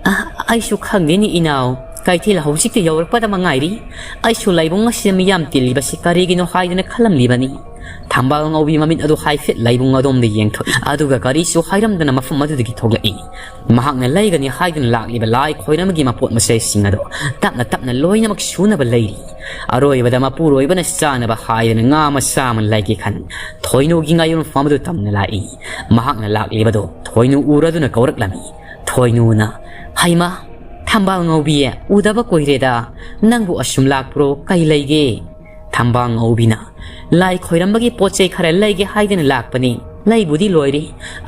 "ꯑ, ꯑꯩꯁꯨ ꯈꯪꯗꯦꯅꯦ ꯏꯅꯥꯎ, ꯀꯩꯊꯦꯜ ꯍꯧꯖꯤꯛꯇ ꯌꯧꯔꯛꯄꯗ ꯃꯉꯥꯏꯔꯤ꯫ ꯑꯩꯁꯨ ꯂꯥꯏꯕꯨꯡ ꯑꯁꯤꯗ ꯃꯤꯌꯥꯝ ꯇꯤꯜꯂꯤꯕꯁꯤ ꯀꯔꯤꯒꯤꯅꯣ ꯍꯥꯏꯗꯨꯅ ꯈꯜꯂꯝꯂꯤꯕꯅꯤ꯫" ꯊꯝꯕꯥꯜ ꯉꯧꯕꯤ ꯃꯃꯤꯠ ꯑꯗꯨ ꯍꯥꯏꯐꯦꯠ ꯂꯥꯏꯕꯨꯡ ꯑꯗꯣꯝꯗ ꯌꯦꯡꯊꯣꯛꯏ, ꯑꯗꯨꯒ ꯀꯔꯤꯁꯨ ꯍꯥꯏꯔꯝꯗꯅ ꯃꯐꯝ ꯑꯗꯨꯗꯒꯤ ꯊꯣꯛꯂꯛꯏ꯫ ꯃꯍꯥꯛꯅ ꯂꯩꯒꯅꯤ ꯍꯥꯏꯗꯨꯅ ꯂꯥꯛꯂꯤꯕ ꯂꯥꯏ ꯈꯣꯏꯔꯝꯕꯒꯤ ꯃꯄꯣꯠ ꯃꯆꯩꯁꯤꯡ ꯑꯗꯨ ꯇꯞꯅ ꯇꯞꯅ ꯂꯣꯏꯅꯃꯛ ꯁꯨꯅꯕ ꯂꯩꯔꯤ꯫ ꯑꯔꯣꯏꯕꯗ ꯃꯄꯨꯔꯣꯏꯕꯅ ꯆꯥꯅꯕ ꯍꯥꯏꯗꯅ ꯉꯥ ꯃꯆꯥ ꯑꯃ ꯂꯩꯒꯦ ꯈꯟ ꯊꯣꯏꯅꯨꯒꯤ ꯉꯥꯌꯣꯟꯐꯝ ꯑꯗꯨ ꯇꯝꯅ ꯂꯥꯛꯏ꯫ ꯃꯍꯥꯛꯅ ꯂꯥꯛꯂꯤꯕꯗꯨ ꯊꯣꯏꯅꯨ ꯎꯔꯗꯨꯅ ꯀꯧꯔꯛꯂꯝꯃꯤ꯫ ꯊꯣꯏꯅꯨꯅ, "ꯍꯩꯃꯥ, ꯊꯝꯕꯥꯜ ꯉꯧꯕꯤ, ꯎꯗꯕ ꯀꯨꯏꯔꯦꯗ꯫ ꯅꯪꯕꯨ ꯑꯁꯨꯝ ꯂꯥꯛꯄ꯭ꯔꯣ? ꯀꯩ ꯂꯩꯒꯦ?" ꯊꯝꯕꯥꯜ ꯉꯧꯕꯤꯅ, "ꯂꯥꯏ ꯈꯣꯏꯔꯝꯕꯒꯤ ꯄꯣꯠ ꯆꯩ ꯈꯔ ꯂꯩꯒꯦ ꯍꯥꯏꯗꯅ ꯂꯥꯛꯄꯅꯤ꯫ ꯂꯩꯕꯨꯗꯤ ꯂꯣꯏꯔꯦ꯫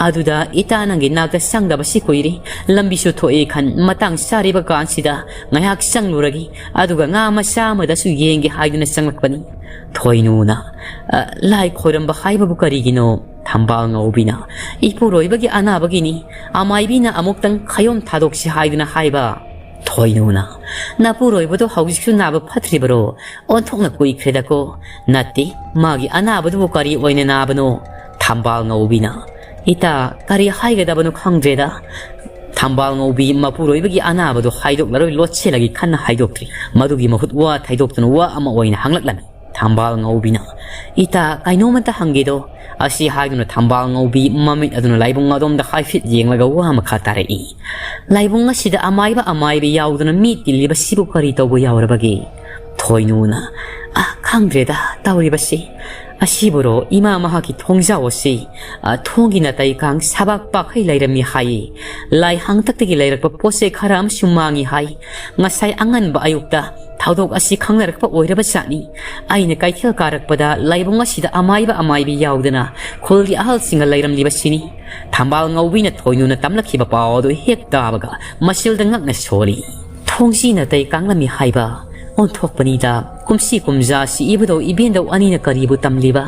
ꯑꯗꯨꯗ ꯏꯇꯥ ꯅꯪꯒꯤ ꯅꯥꯛꯇ ꯆꯪꯗꯕꯁꯤ ꯀꯨꯏꯔꯦ꯫ ꯂꯝꯕꯤꯁꯨ ꯊꯣꯛꯑꯦ ꯈꯟ ꯃꯇꯥꯡ ꯆꯥꯔꯤꯕ ꯀꯥꯟꯁꯤꯗ ꯉꯥꯏꯍꯥꯛ ꯆꯪꯂꯨꯔꯒꯦ꯫ ꯑꯗꯨꯒ ꯉꯥ ꯃꯆꯥ ꯑꯃꯗꯁꯨ ꯌꯦꯡꯒꯦ ꯍꯥꯏꯗꯨꯅ ꯆꯪꯂꯛꯄꯅꯤ꯫" ꯊꯣꯏꯅꯨꯅ, "ꯑ, ꯂꯥꯏ ꯈꯣꯏꯔꯝꯕ ꯍꯥꯏꯕꯕꯨ ꯀꯔꯤꯒꯤꯅꯣ?" ꯊꯝꯕꯥꯜ ꯉꯧꯕꯤꯅ, "ꯏꯄꯨꯔꯣꯏꯕꯒꯤ ꯑꯅꯥꯕꯒꯤꯅꯤ꯫ ꯑꯃꯥꯏꯕꯤꯅ ꯑꯃꯨꯛꯇꯪ ꯈꯌꯣꯝ ꯊꯥꯗꯣꯛꯁꯤ ꯍꯥꯏꯗꯨꯅ ꯍꯥꯏꯕ꯫" ꯊꯣꯏꯅꯨꯅ, "ꯅꯄꯨꯔꯣꯏꯕꯗꯣ ꯍꯧꯖꯤꯛꯁꯨ ꯅꯥꯕ ꯐꯠꯇ꯭ꯔꯤꯕꯔꯣ? ꯑꯣꯟꯊꯣꯛꯅ ꯀꯨꯏꯈ꯭ꯔꯦꯗꯀꯣ꯫" "ꯅꯠꯇꯦ, ꯃꯥꯒꯤ ꯑꯅꯥꯕꯗꯨꯕꯨ ꯀꯔꯤ ꯑꯣꯏꯅ ꯅꯥꯕꯅꯣ?" ꯊꯝꯕꯥꯜ ꯉꯧꯕꯤꯅ, "ꯏꯇꯥ, ꯀꯔꯤ ꯍꯥꯏꯒꯗꯕꯅꯣ ꯈꯪꯗ꯭ꯔꯦꯗ꯫" ꯊꯝꯕꯥꯜ ꯉꯧꯕꯤ ꯃꯄꯨꯔꯣꯏꯕꯒꯤ ꯑꯅꯥꯕꯗꯨ ꯍꯥꯏꯗꯣꯛꯂꯔꯣꯏ ꯂꯣꯠꯁꯤꯜꯂꯒꯦ ꯈꯟꯅ ꯍꯥꯏꯗꯣꯛꯇ꯭ꯔꯤ꯫ ꯃꯗꯨꯒꯤ ꯃꯍꯨꯠ ꯋꯥ ꯊꯩꯗꯣꯛꯇꯨꯅ ꯋꯥ ꯑꯃ ꯑꯣꯏꯅ ꯍꯪꯂꯛꯂꯝꯃꯤ꯫ ꯊꯝꯕꯥꯜ ꯉꯧꯕꯤꯅ, "ꯏꯇꯥ, ꯀꯩꯅꯣꯝꯃꯇ ꯍꯪꯒꯦꯗꯣ?" ꯑꯁꯤ ꯍꯥꯏꯗꯨꯅ ꯊꯝꯕꯥꯜ ꯉꯧꯕꯤ ꯃꯃꯤꯠ ꯑꯗꯨꯅ ꯂꯥꯏꯕꯨꯡ ꯑꯗꯣꯝꯗ ꯍꯥꯏꯐꯦꯠ ꯌꯦꯡꯂꯒ ꯋꯥ ꯃꯈꯥ ꯇꯥꯔꯛꯏ꯫ "ꯂꯥꯏꯕꯨꯡ ꯑꯁꯤꯗ ꯑꯃꯥꯏꯕ ꯑꯃꯥꯏꯕꯤ ꯌꯥꯎꯗꯨꯅ ꯃꯤ ꯇꯤꯜꯂꯤꯕꯁꯤꯕꯨ ꯀꯔꯤ ꯇꯧꯕ ꯌꯥꯎꯔꯕꯒꯦ?" ꯊꯣꯏꯅꯨꯅ, "ꯑ, ꯈꯪꯗ꯭ꯔꯦꯗ ꯇꯧꯔꯤꯕꯁꯤ꯫ ꯑꯁꯤꯕꯨꯔꯣ ꯏꯃꯥ ꯃꯍꯥꯛꯀꯤ ꯊꯣꯡꯖꯥꯎ ꯑꯁꯤ, ꯑ, ꯊꯣꯡꯒꯤ ꯅꯥꯇꯩ ꯀꯥꯡ ꯁꯕꯥꯛ ꯄꯥꯛꯈꯩ ꯂꯩꯔꯝꯃꯤ ꯍꯥꯏꯌꯦ꯫ ꯂꯥꯏ ꯍꯥꯡꯇꯛꯇꯒꯤ ꯂꯩꯔꯛꯄ ꯄꯣꯠ ꯆꯩ ꯈꯔ ꯑꯃꯁꯨ ꯃꯥꯡꯉꯤ ꯍꯥꯏ꯫ ꯉꯁꯥꯏ ꯑꯉꯟꯕ ꯑꯌꯨꯛꯇ ꯊꯧꯗꯣꯛ ꯑꯁꯤ ꯈꯪꯅꯔꯛꯄ ꯑꯣꯏꯔꯕ ꯖꯥꯠꯅꯤ꯫ ꯑꯩꯅ ꯀꯩꯊꯦꯜ ꯀꯥꯔꯛꯄꯗ ꯂꯥꯏꯕꯨꯡ ꯑꯁꯤꯗ ꯑꯃꯥꯏꯕ ꯑꯃꯥꯏꯕꯤ ꯌꯥꯎꯗꯅ ꯈꯨꯜꯒꯤ ꯑꯍꯜꯁꯤꯡꯒ ꯂꯩꯔꯝꯂꯤꯕꯁꯤꯅꯤ꯫" ꯊꯝꯕꯥꯜ ꯉꯧꯕꯤꯅ ꯊꯣꯏꯅꯨꯅ ꯇꯝꯂꯛꯈꯤꯕ ꯄꯥꯎ ꯑꯗꯨ ꯍꯦꯛ ꯇꯥꯕꯒ ꯃꯆꯤꯜꯗ ꯉꯛꯅ ꯁꯣꯜꯂꯤ꯫ "ꯊꯣꯡꯖꯤ ꯅꯥꯇꯩ ꯀꯥꯡꯂꯝꯃꯤ ꯍꯥꯏꯕ? ꯑꯣꯟꯊꯣꯛꯄꯅꯤꯗ, ꯀꯨꯝꯁꯤ ꯀꯨꯝꯖꯥ ꯁꯤꯏꯕꯗꯧ ꯏꯕꯦꯟꯗꯧ ꯑꯅꯤꯅ ꯀꯔꯤꯕꯨ ꯇꯝꯂꯤꯕ?"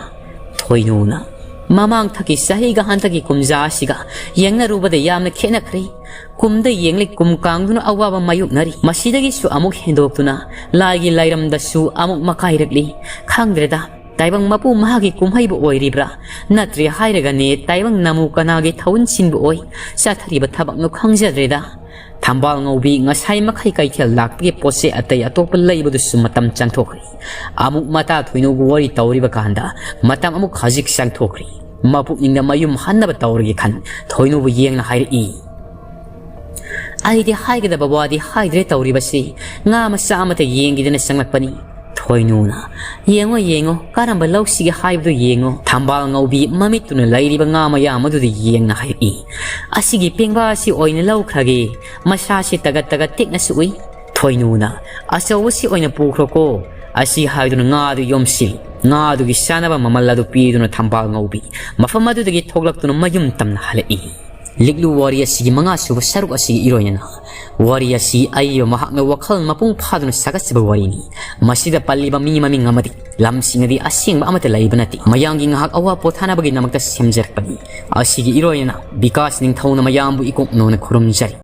ꯊꯣꯏꯅꯨꯅ, "ꯃꯃꯥꯡ ꯊꯛꯀꯤ ꯆꯍꯤꯒ ꯍꯟꯗꯛꯀꯤ ꯀꯨꯝꯖꯥ ꯑꯁꯤꯒ ꯌꯦꯡꯅꯔꯨꯕꯗ ꯌꯥꯝꯅ ꯈꯦꯠꯅꯈ꯭ꯔꯦ꯫ ꯀꯨꯝꯗ ꯌꯦꯡꯂꯤ ꯀꯨꯝ ꯀꯥꯡꯗꯨꯅ ꯑꯋꯥꯕ ꯃꯥꯌꯣꯛꯅꯔꯤ꯫ ꯃꯁꯤꯗꯒꯤꯁꯨ ꯑꯃꯨꯛ ꯍꯦꯟꯗꯣꯛꯇꯨꯅ ꯂꯥꯏꯒꯤ ꯂꯥꯏꯔꯝꯗꯁꯨ ꯑꯃꯨꯛ ꯃꯀꯥꯏꯔꯛꯂꯤ꯫ ꯈꯪꯗ꯭ꯔꯦꯗ, ꯇꯥꯏꯕꯪ ꯃꯄꯨ ꯃꯍꯥꯛꯀꯤ ꯀꯨꯝꯍꯩꯕꯨ ꯑꯣꯏꯔꯤꯕ꯭ꯔꯥ? ꯅꯠꯇ꯭ꯔꯦ ꯍꯥꯏꯔꯒꯅꯦ, ꯇꯥꯏꯕꯪ ꯅꯃꯨ ꯀꯅꯥꯒꯤ ꯊꯧꯟꯁꯤꯟꯕ ꯑꯣꯏ? ꯆꯠꯊꯔꯤꯕ ꯊꯕꯛꯅꯣ ꯈꯪꯖꯗ꯭ꯔꯦꯗ꯫" ꯊꯝꯕꯥꯜ ꯉꯧꯕꯤ ꯉꯁꯥꯏ ꯃꯈꯩ ꯀꯩꯊꯦꯜ ꯂꯥꯛꯄꯒꯤ ꯄꯣꯠ ꯆꯩ ꯑꯇꯩ ꯑꯇꯣꯞꯄ ꯂꯩꯕꯗꯨꯁꯨ ꯃꯇꯝ ꯆꯪꯊꯣꯛꯈ꯭ꯔꯦ꯫ ꯑꯃꯨꯛ ꯃꯇꯥ ꯊꯣꯏꯅꯨꯒ ꯋꯥꯔꯤ ꯇꯧꯔꯤꯕ ꯀꯥꯟꯗ ꯃꯇꯝ ꯑꯃꯨꯛ ꯈꯖꯤꯛ ꯆꯪꯊꯣꯛꯈ꯭ꯔꯦ꯫ ꯃꯄꯨꯛꯅꯤꯡꯗ ꯃꯌꯨꯝ ꯍꯟꯅꯕ ꯇꯧꯔꯒꯦ ꯈꯟ ꯊꯣꯏꯅꯨꯕꯨ ꯌꯦꯡꯅ ꯍꯥꯏꯔꯛꯏ꯫ "ꯑꯩꯗꯤ ꯍꯥꯏꯒꯗꯕ ꯋꯥꯗꯤ ꯍꯥꯏꯗ꯭ꯔꯦ ꯇꯧꯔꯤꯕꯁꯤ꯫ ꯉꯥ ꯃꯆꯥ ꯑꯃꯇ ꯌꯦꯡꯒꯦꯗꯅ ꯆꯪꯂꯛꯄꯅꯤ꯫" ꯊꯣꯏꯅꯨꯅ, "ꯌꯦꯡꯉꯣ, ꯌꯦꯡꯉꯣ, ꯀꯔꯝꯕ ꯂꯧꯁꯤꯒꯦ ꯍꯥꯏꯕꯗꯨ ꯌꯦꯡꯉꯣ꯫" ꯊꯝꯕꯥꯜ ꯉꯧꯕꯤ ꯃꯃꯤꯠꯇꯨꯅ ꯂꯩꯔꯤꯕ ꯉꯥ ꯃꯌꯥꯝ ꯑꯗꯨꯗ ꯌꯦꯡꯅ ꯍꯥꯏꯔꯛꯏ, "ꯑꯁꯤꯒꯤ ꯄꯦꯡꯕꯥ ꯑꯁꯤ ꯑꯣꯏꯅ ꯂꯧꯈ꯭ꯔꯒꯦ꯫ ꯃꯁꯥꯁꯤ ꯇꯒꯠ ꯇꯒꯠ ꯇꯦꯛꯅꯁꯨ ꯎꯏ꯫" ꯊꯣꯏꯅꯨꯅ, "ꯑꯆꯧꯕꯁꯤ ꯑꯣꯏꯅ ꯄꯨꯈ꯭ꯔꯣꯀꯣ, ꯑꯁꯤ ꯍꯥꯏꯗꯨꯅ ꯉꯥꯗꯨ ꯌꯣꯝꯁꯤꯜꯂꯤ꯫ ꯉꯥꯗꯨꯒꯤ ꯆꯥꯅꯕ ꯃꯃꯜ ꯑꯗꯨ ꯄꯤꯗꯨꯅ ꯊꯝꯕꯥꯜ ꯉꯧꯕꯤ ꯃꯐꯝ ꯑꯗꯨꯗꯒꯤ ꯊꯣꯛꯂꯛꯇꯨꯅ ꯃꯌꯨꯝ ꯇꯝꯅ ꯍꯜꯂꯛꯏ꯫ ꯂꯤꯛꯂꯨ ꯋꯥꯔꯤ ꯑꯁꯤꯒꯤ ꯃꯉꯥꯁꯨꯕ ꯁꯔꯨꯛ ꯑꯁꯤꯒꯤ ꯏꯔꯣꯏꯅꯅ ꯋꯥꯔꯤ ꯑꯁꯤ ꯑꯏꯕ ꯃꯍꯥꯛꯅ ꯋꯥꯈꯜ ꯃꯄꯨꯡ ꯐꯥꯗꯨꯅ ꯁꯥꯒꯠꯆꯕ ꯋꯥꯔꯤꯅꯤ꯫ ꯃꯁꯤꯗ ꯄꯜꯂꯤꯕ ꯃꯤ ꯃꯃꯤꯡ ꯑꯃꯗꯤ ꯂꯝꯁꯤꯡ ꯑꯗꯤ ꯑꯁꯦꯡꯕ ꯑꯃꯠꯇ ꯂꯩꯕ ꯅꯠꯇꯦ꯫ ꯃꯌꯥꯝꯒꯤ ꯉꯥꯏꯍꯥꯛ ꯑꯋꯥ ꯄꯣꯊꯥꯅꯕꯒꯤꯗꯃꯛꯇ ꯁꯦꯝꯖꯔꯛꯄꯅꯤ꯫ ꯑꯁꯤꯒꯤ ꯏꯔꯣꯏꯅꯅ ꯕꯤꯀꯥꯁ ꯅꯤꯡꯊꯧꯅ ꯃꯌꯥꯝꯕꯨ ꯏꯀꯣꯛꯅꯧꯅ ꯈꯨꯔꯨꯝꯖꯔꯤ꯫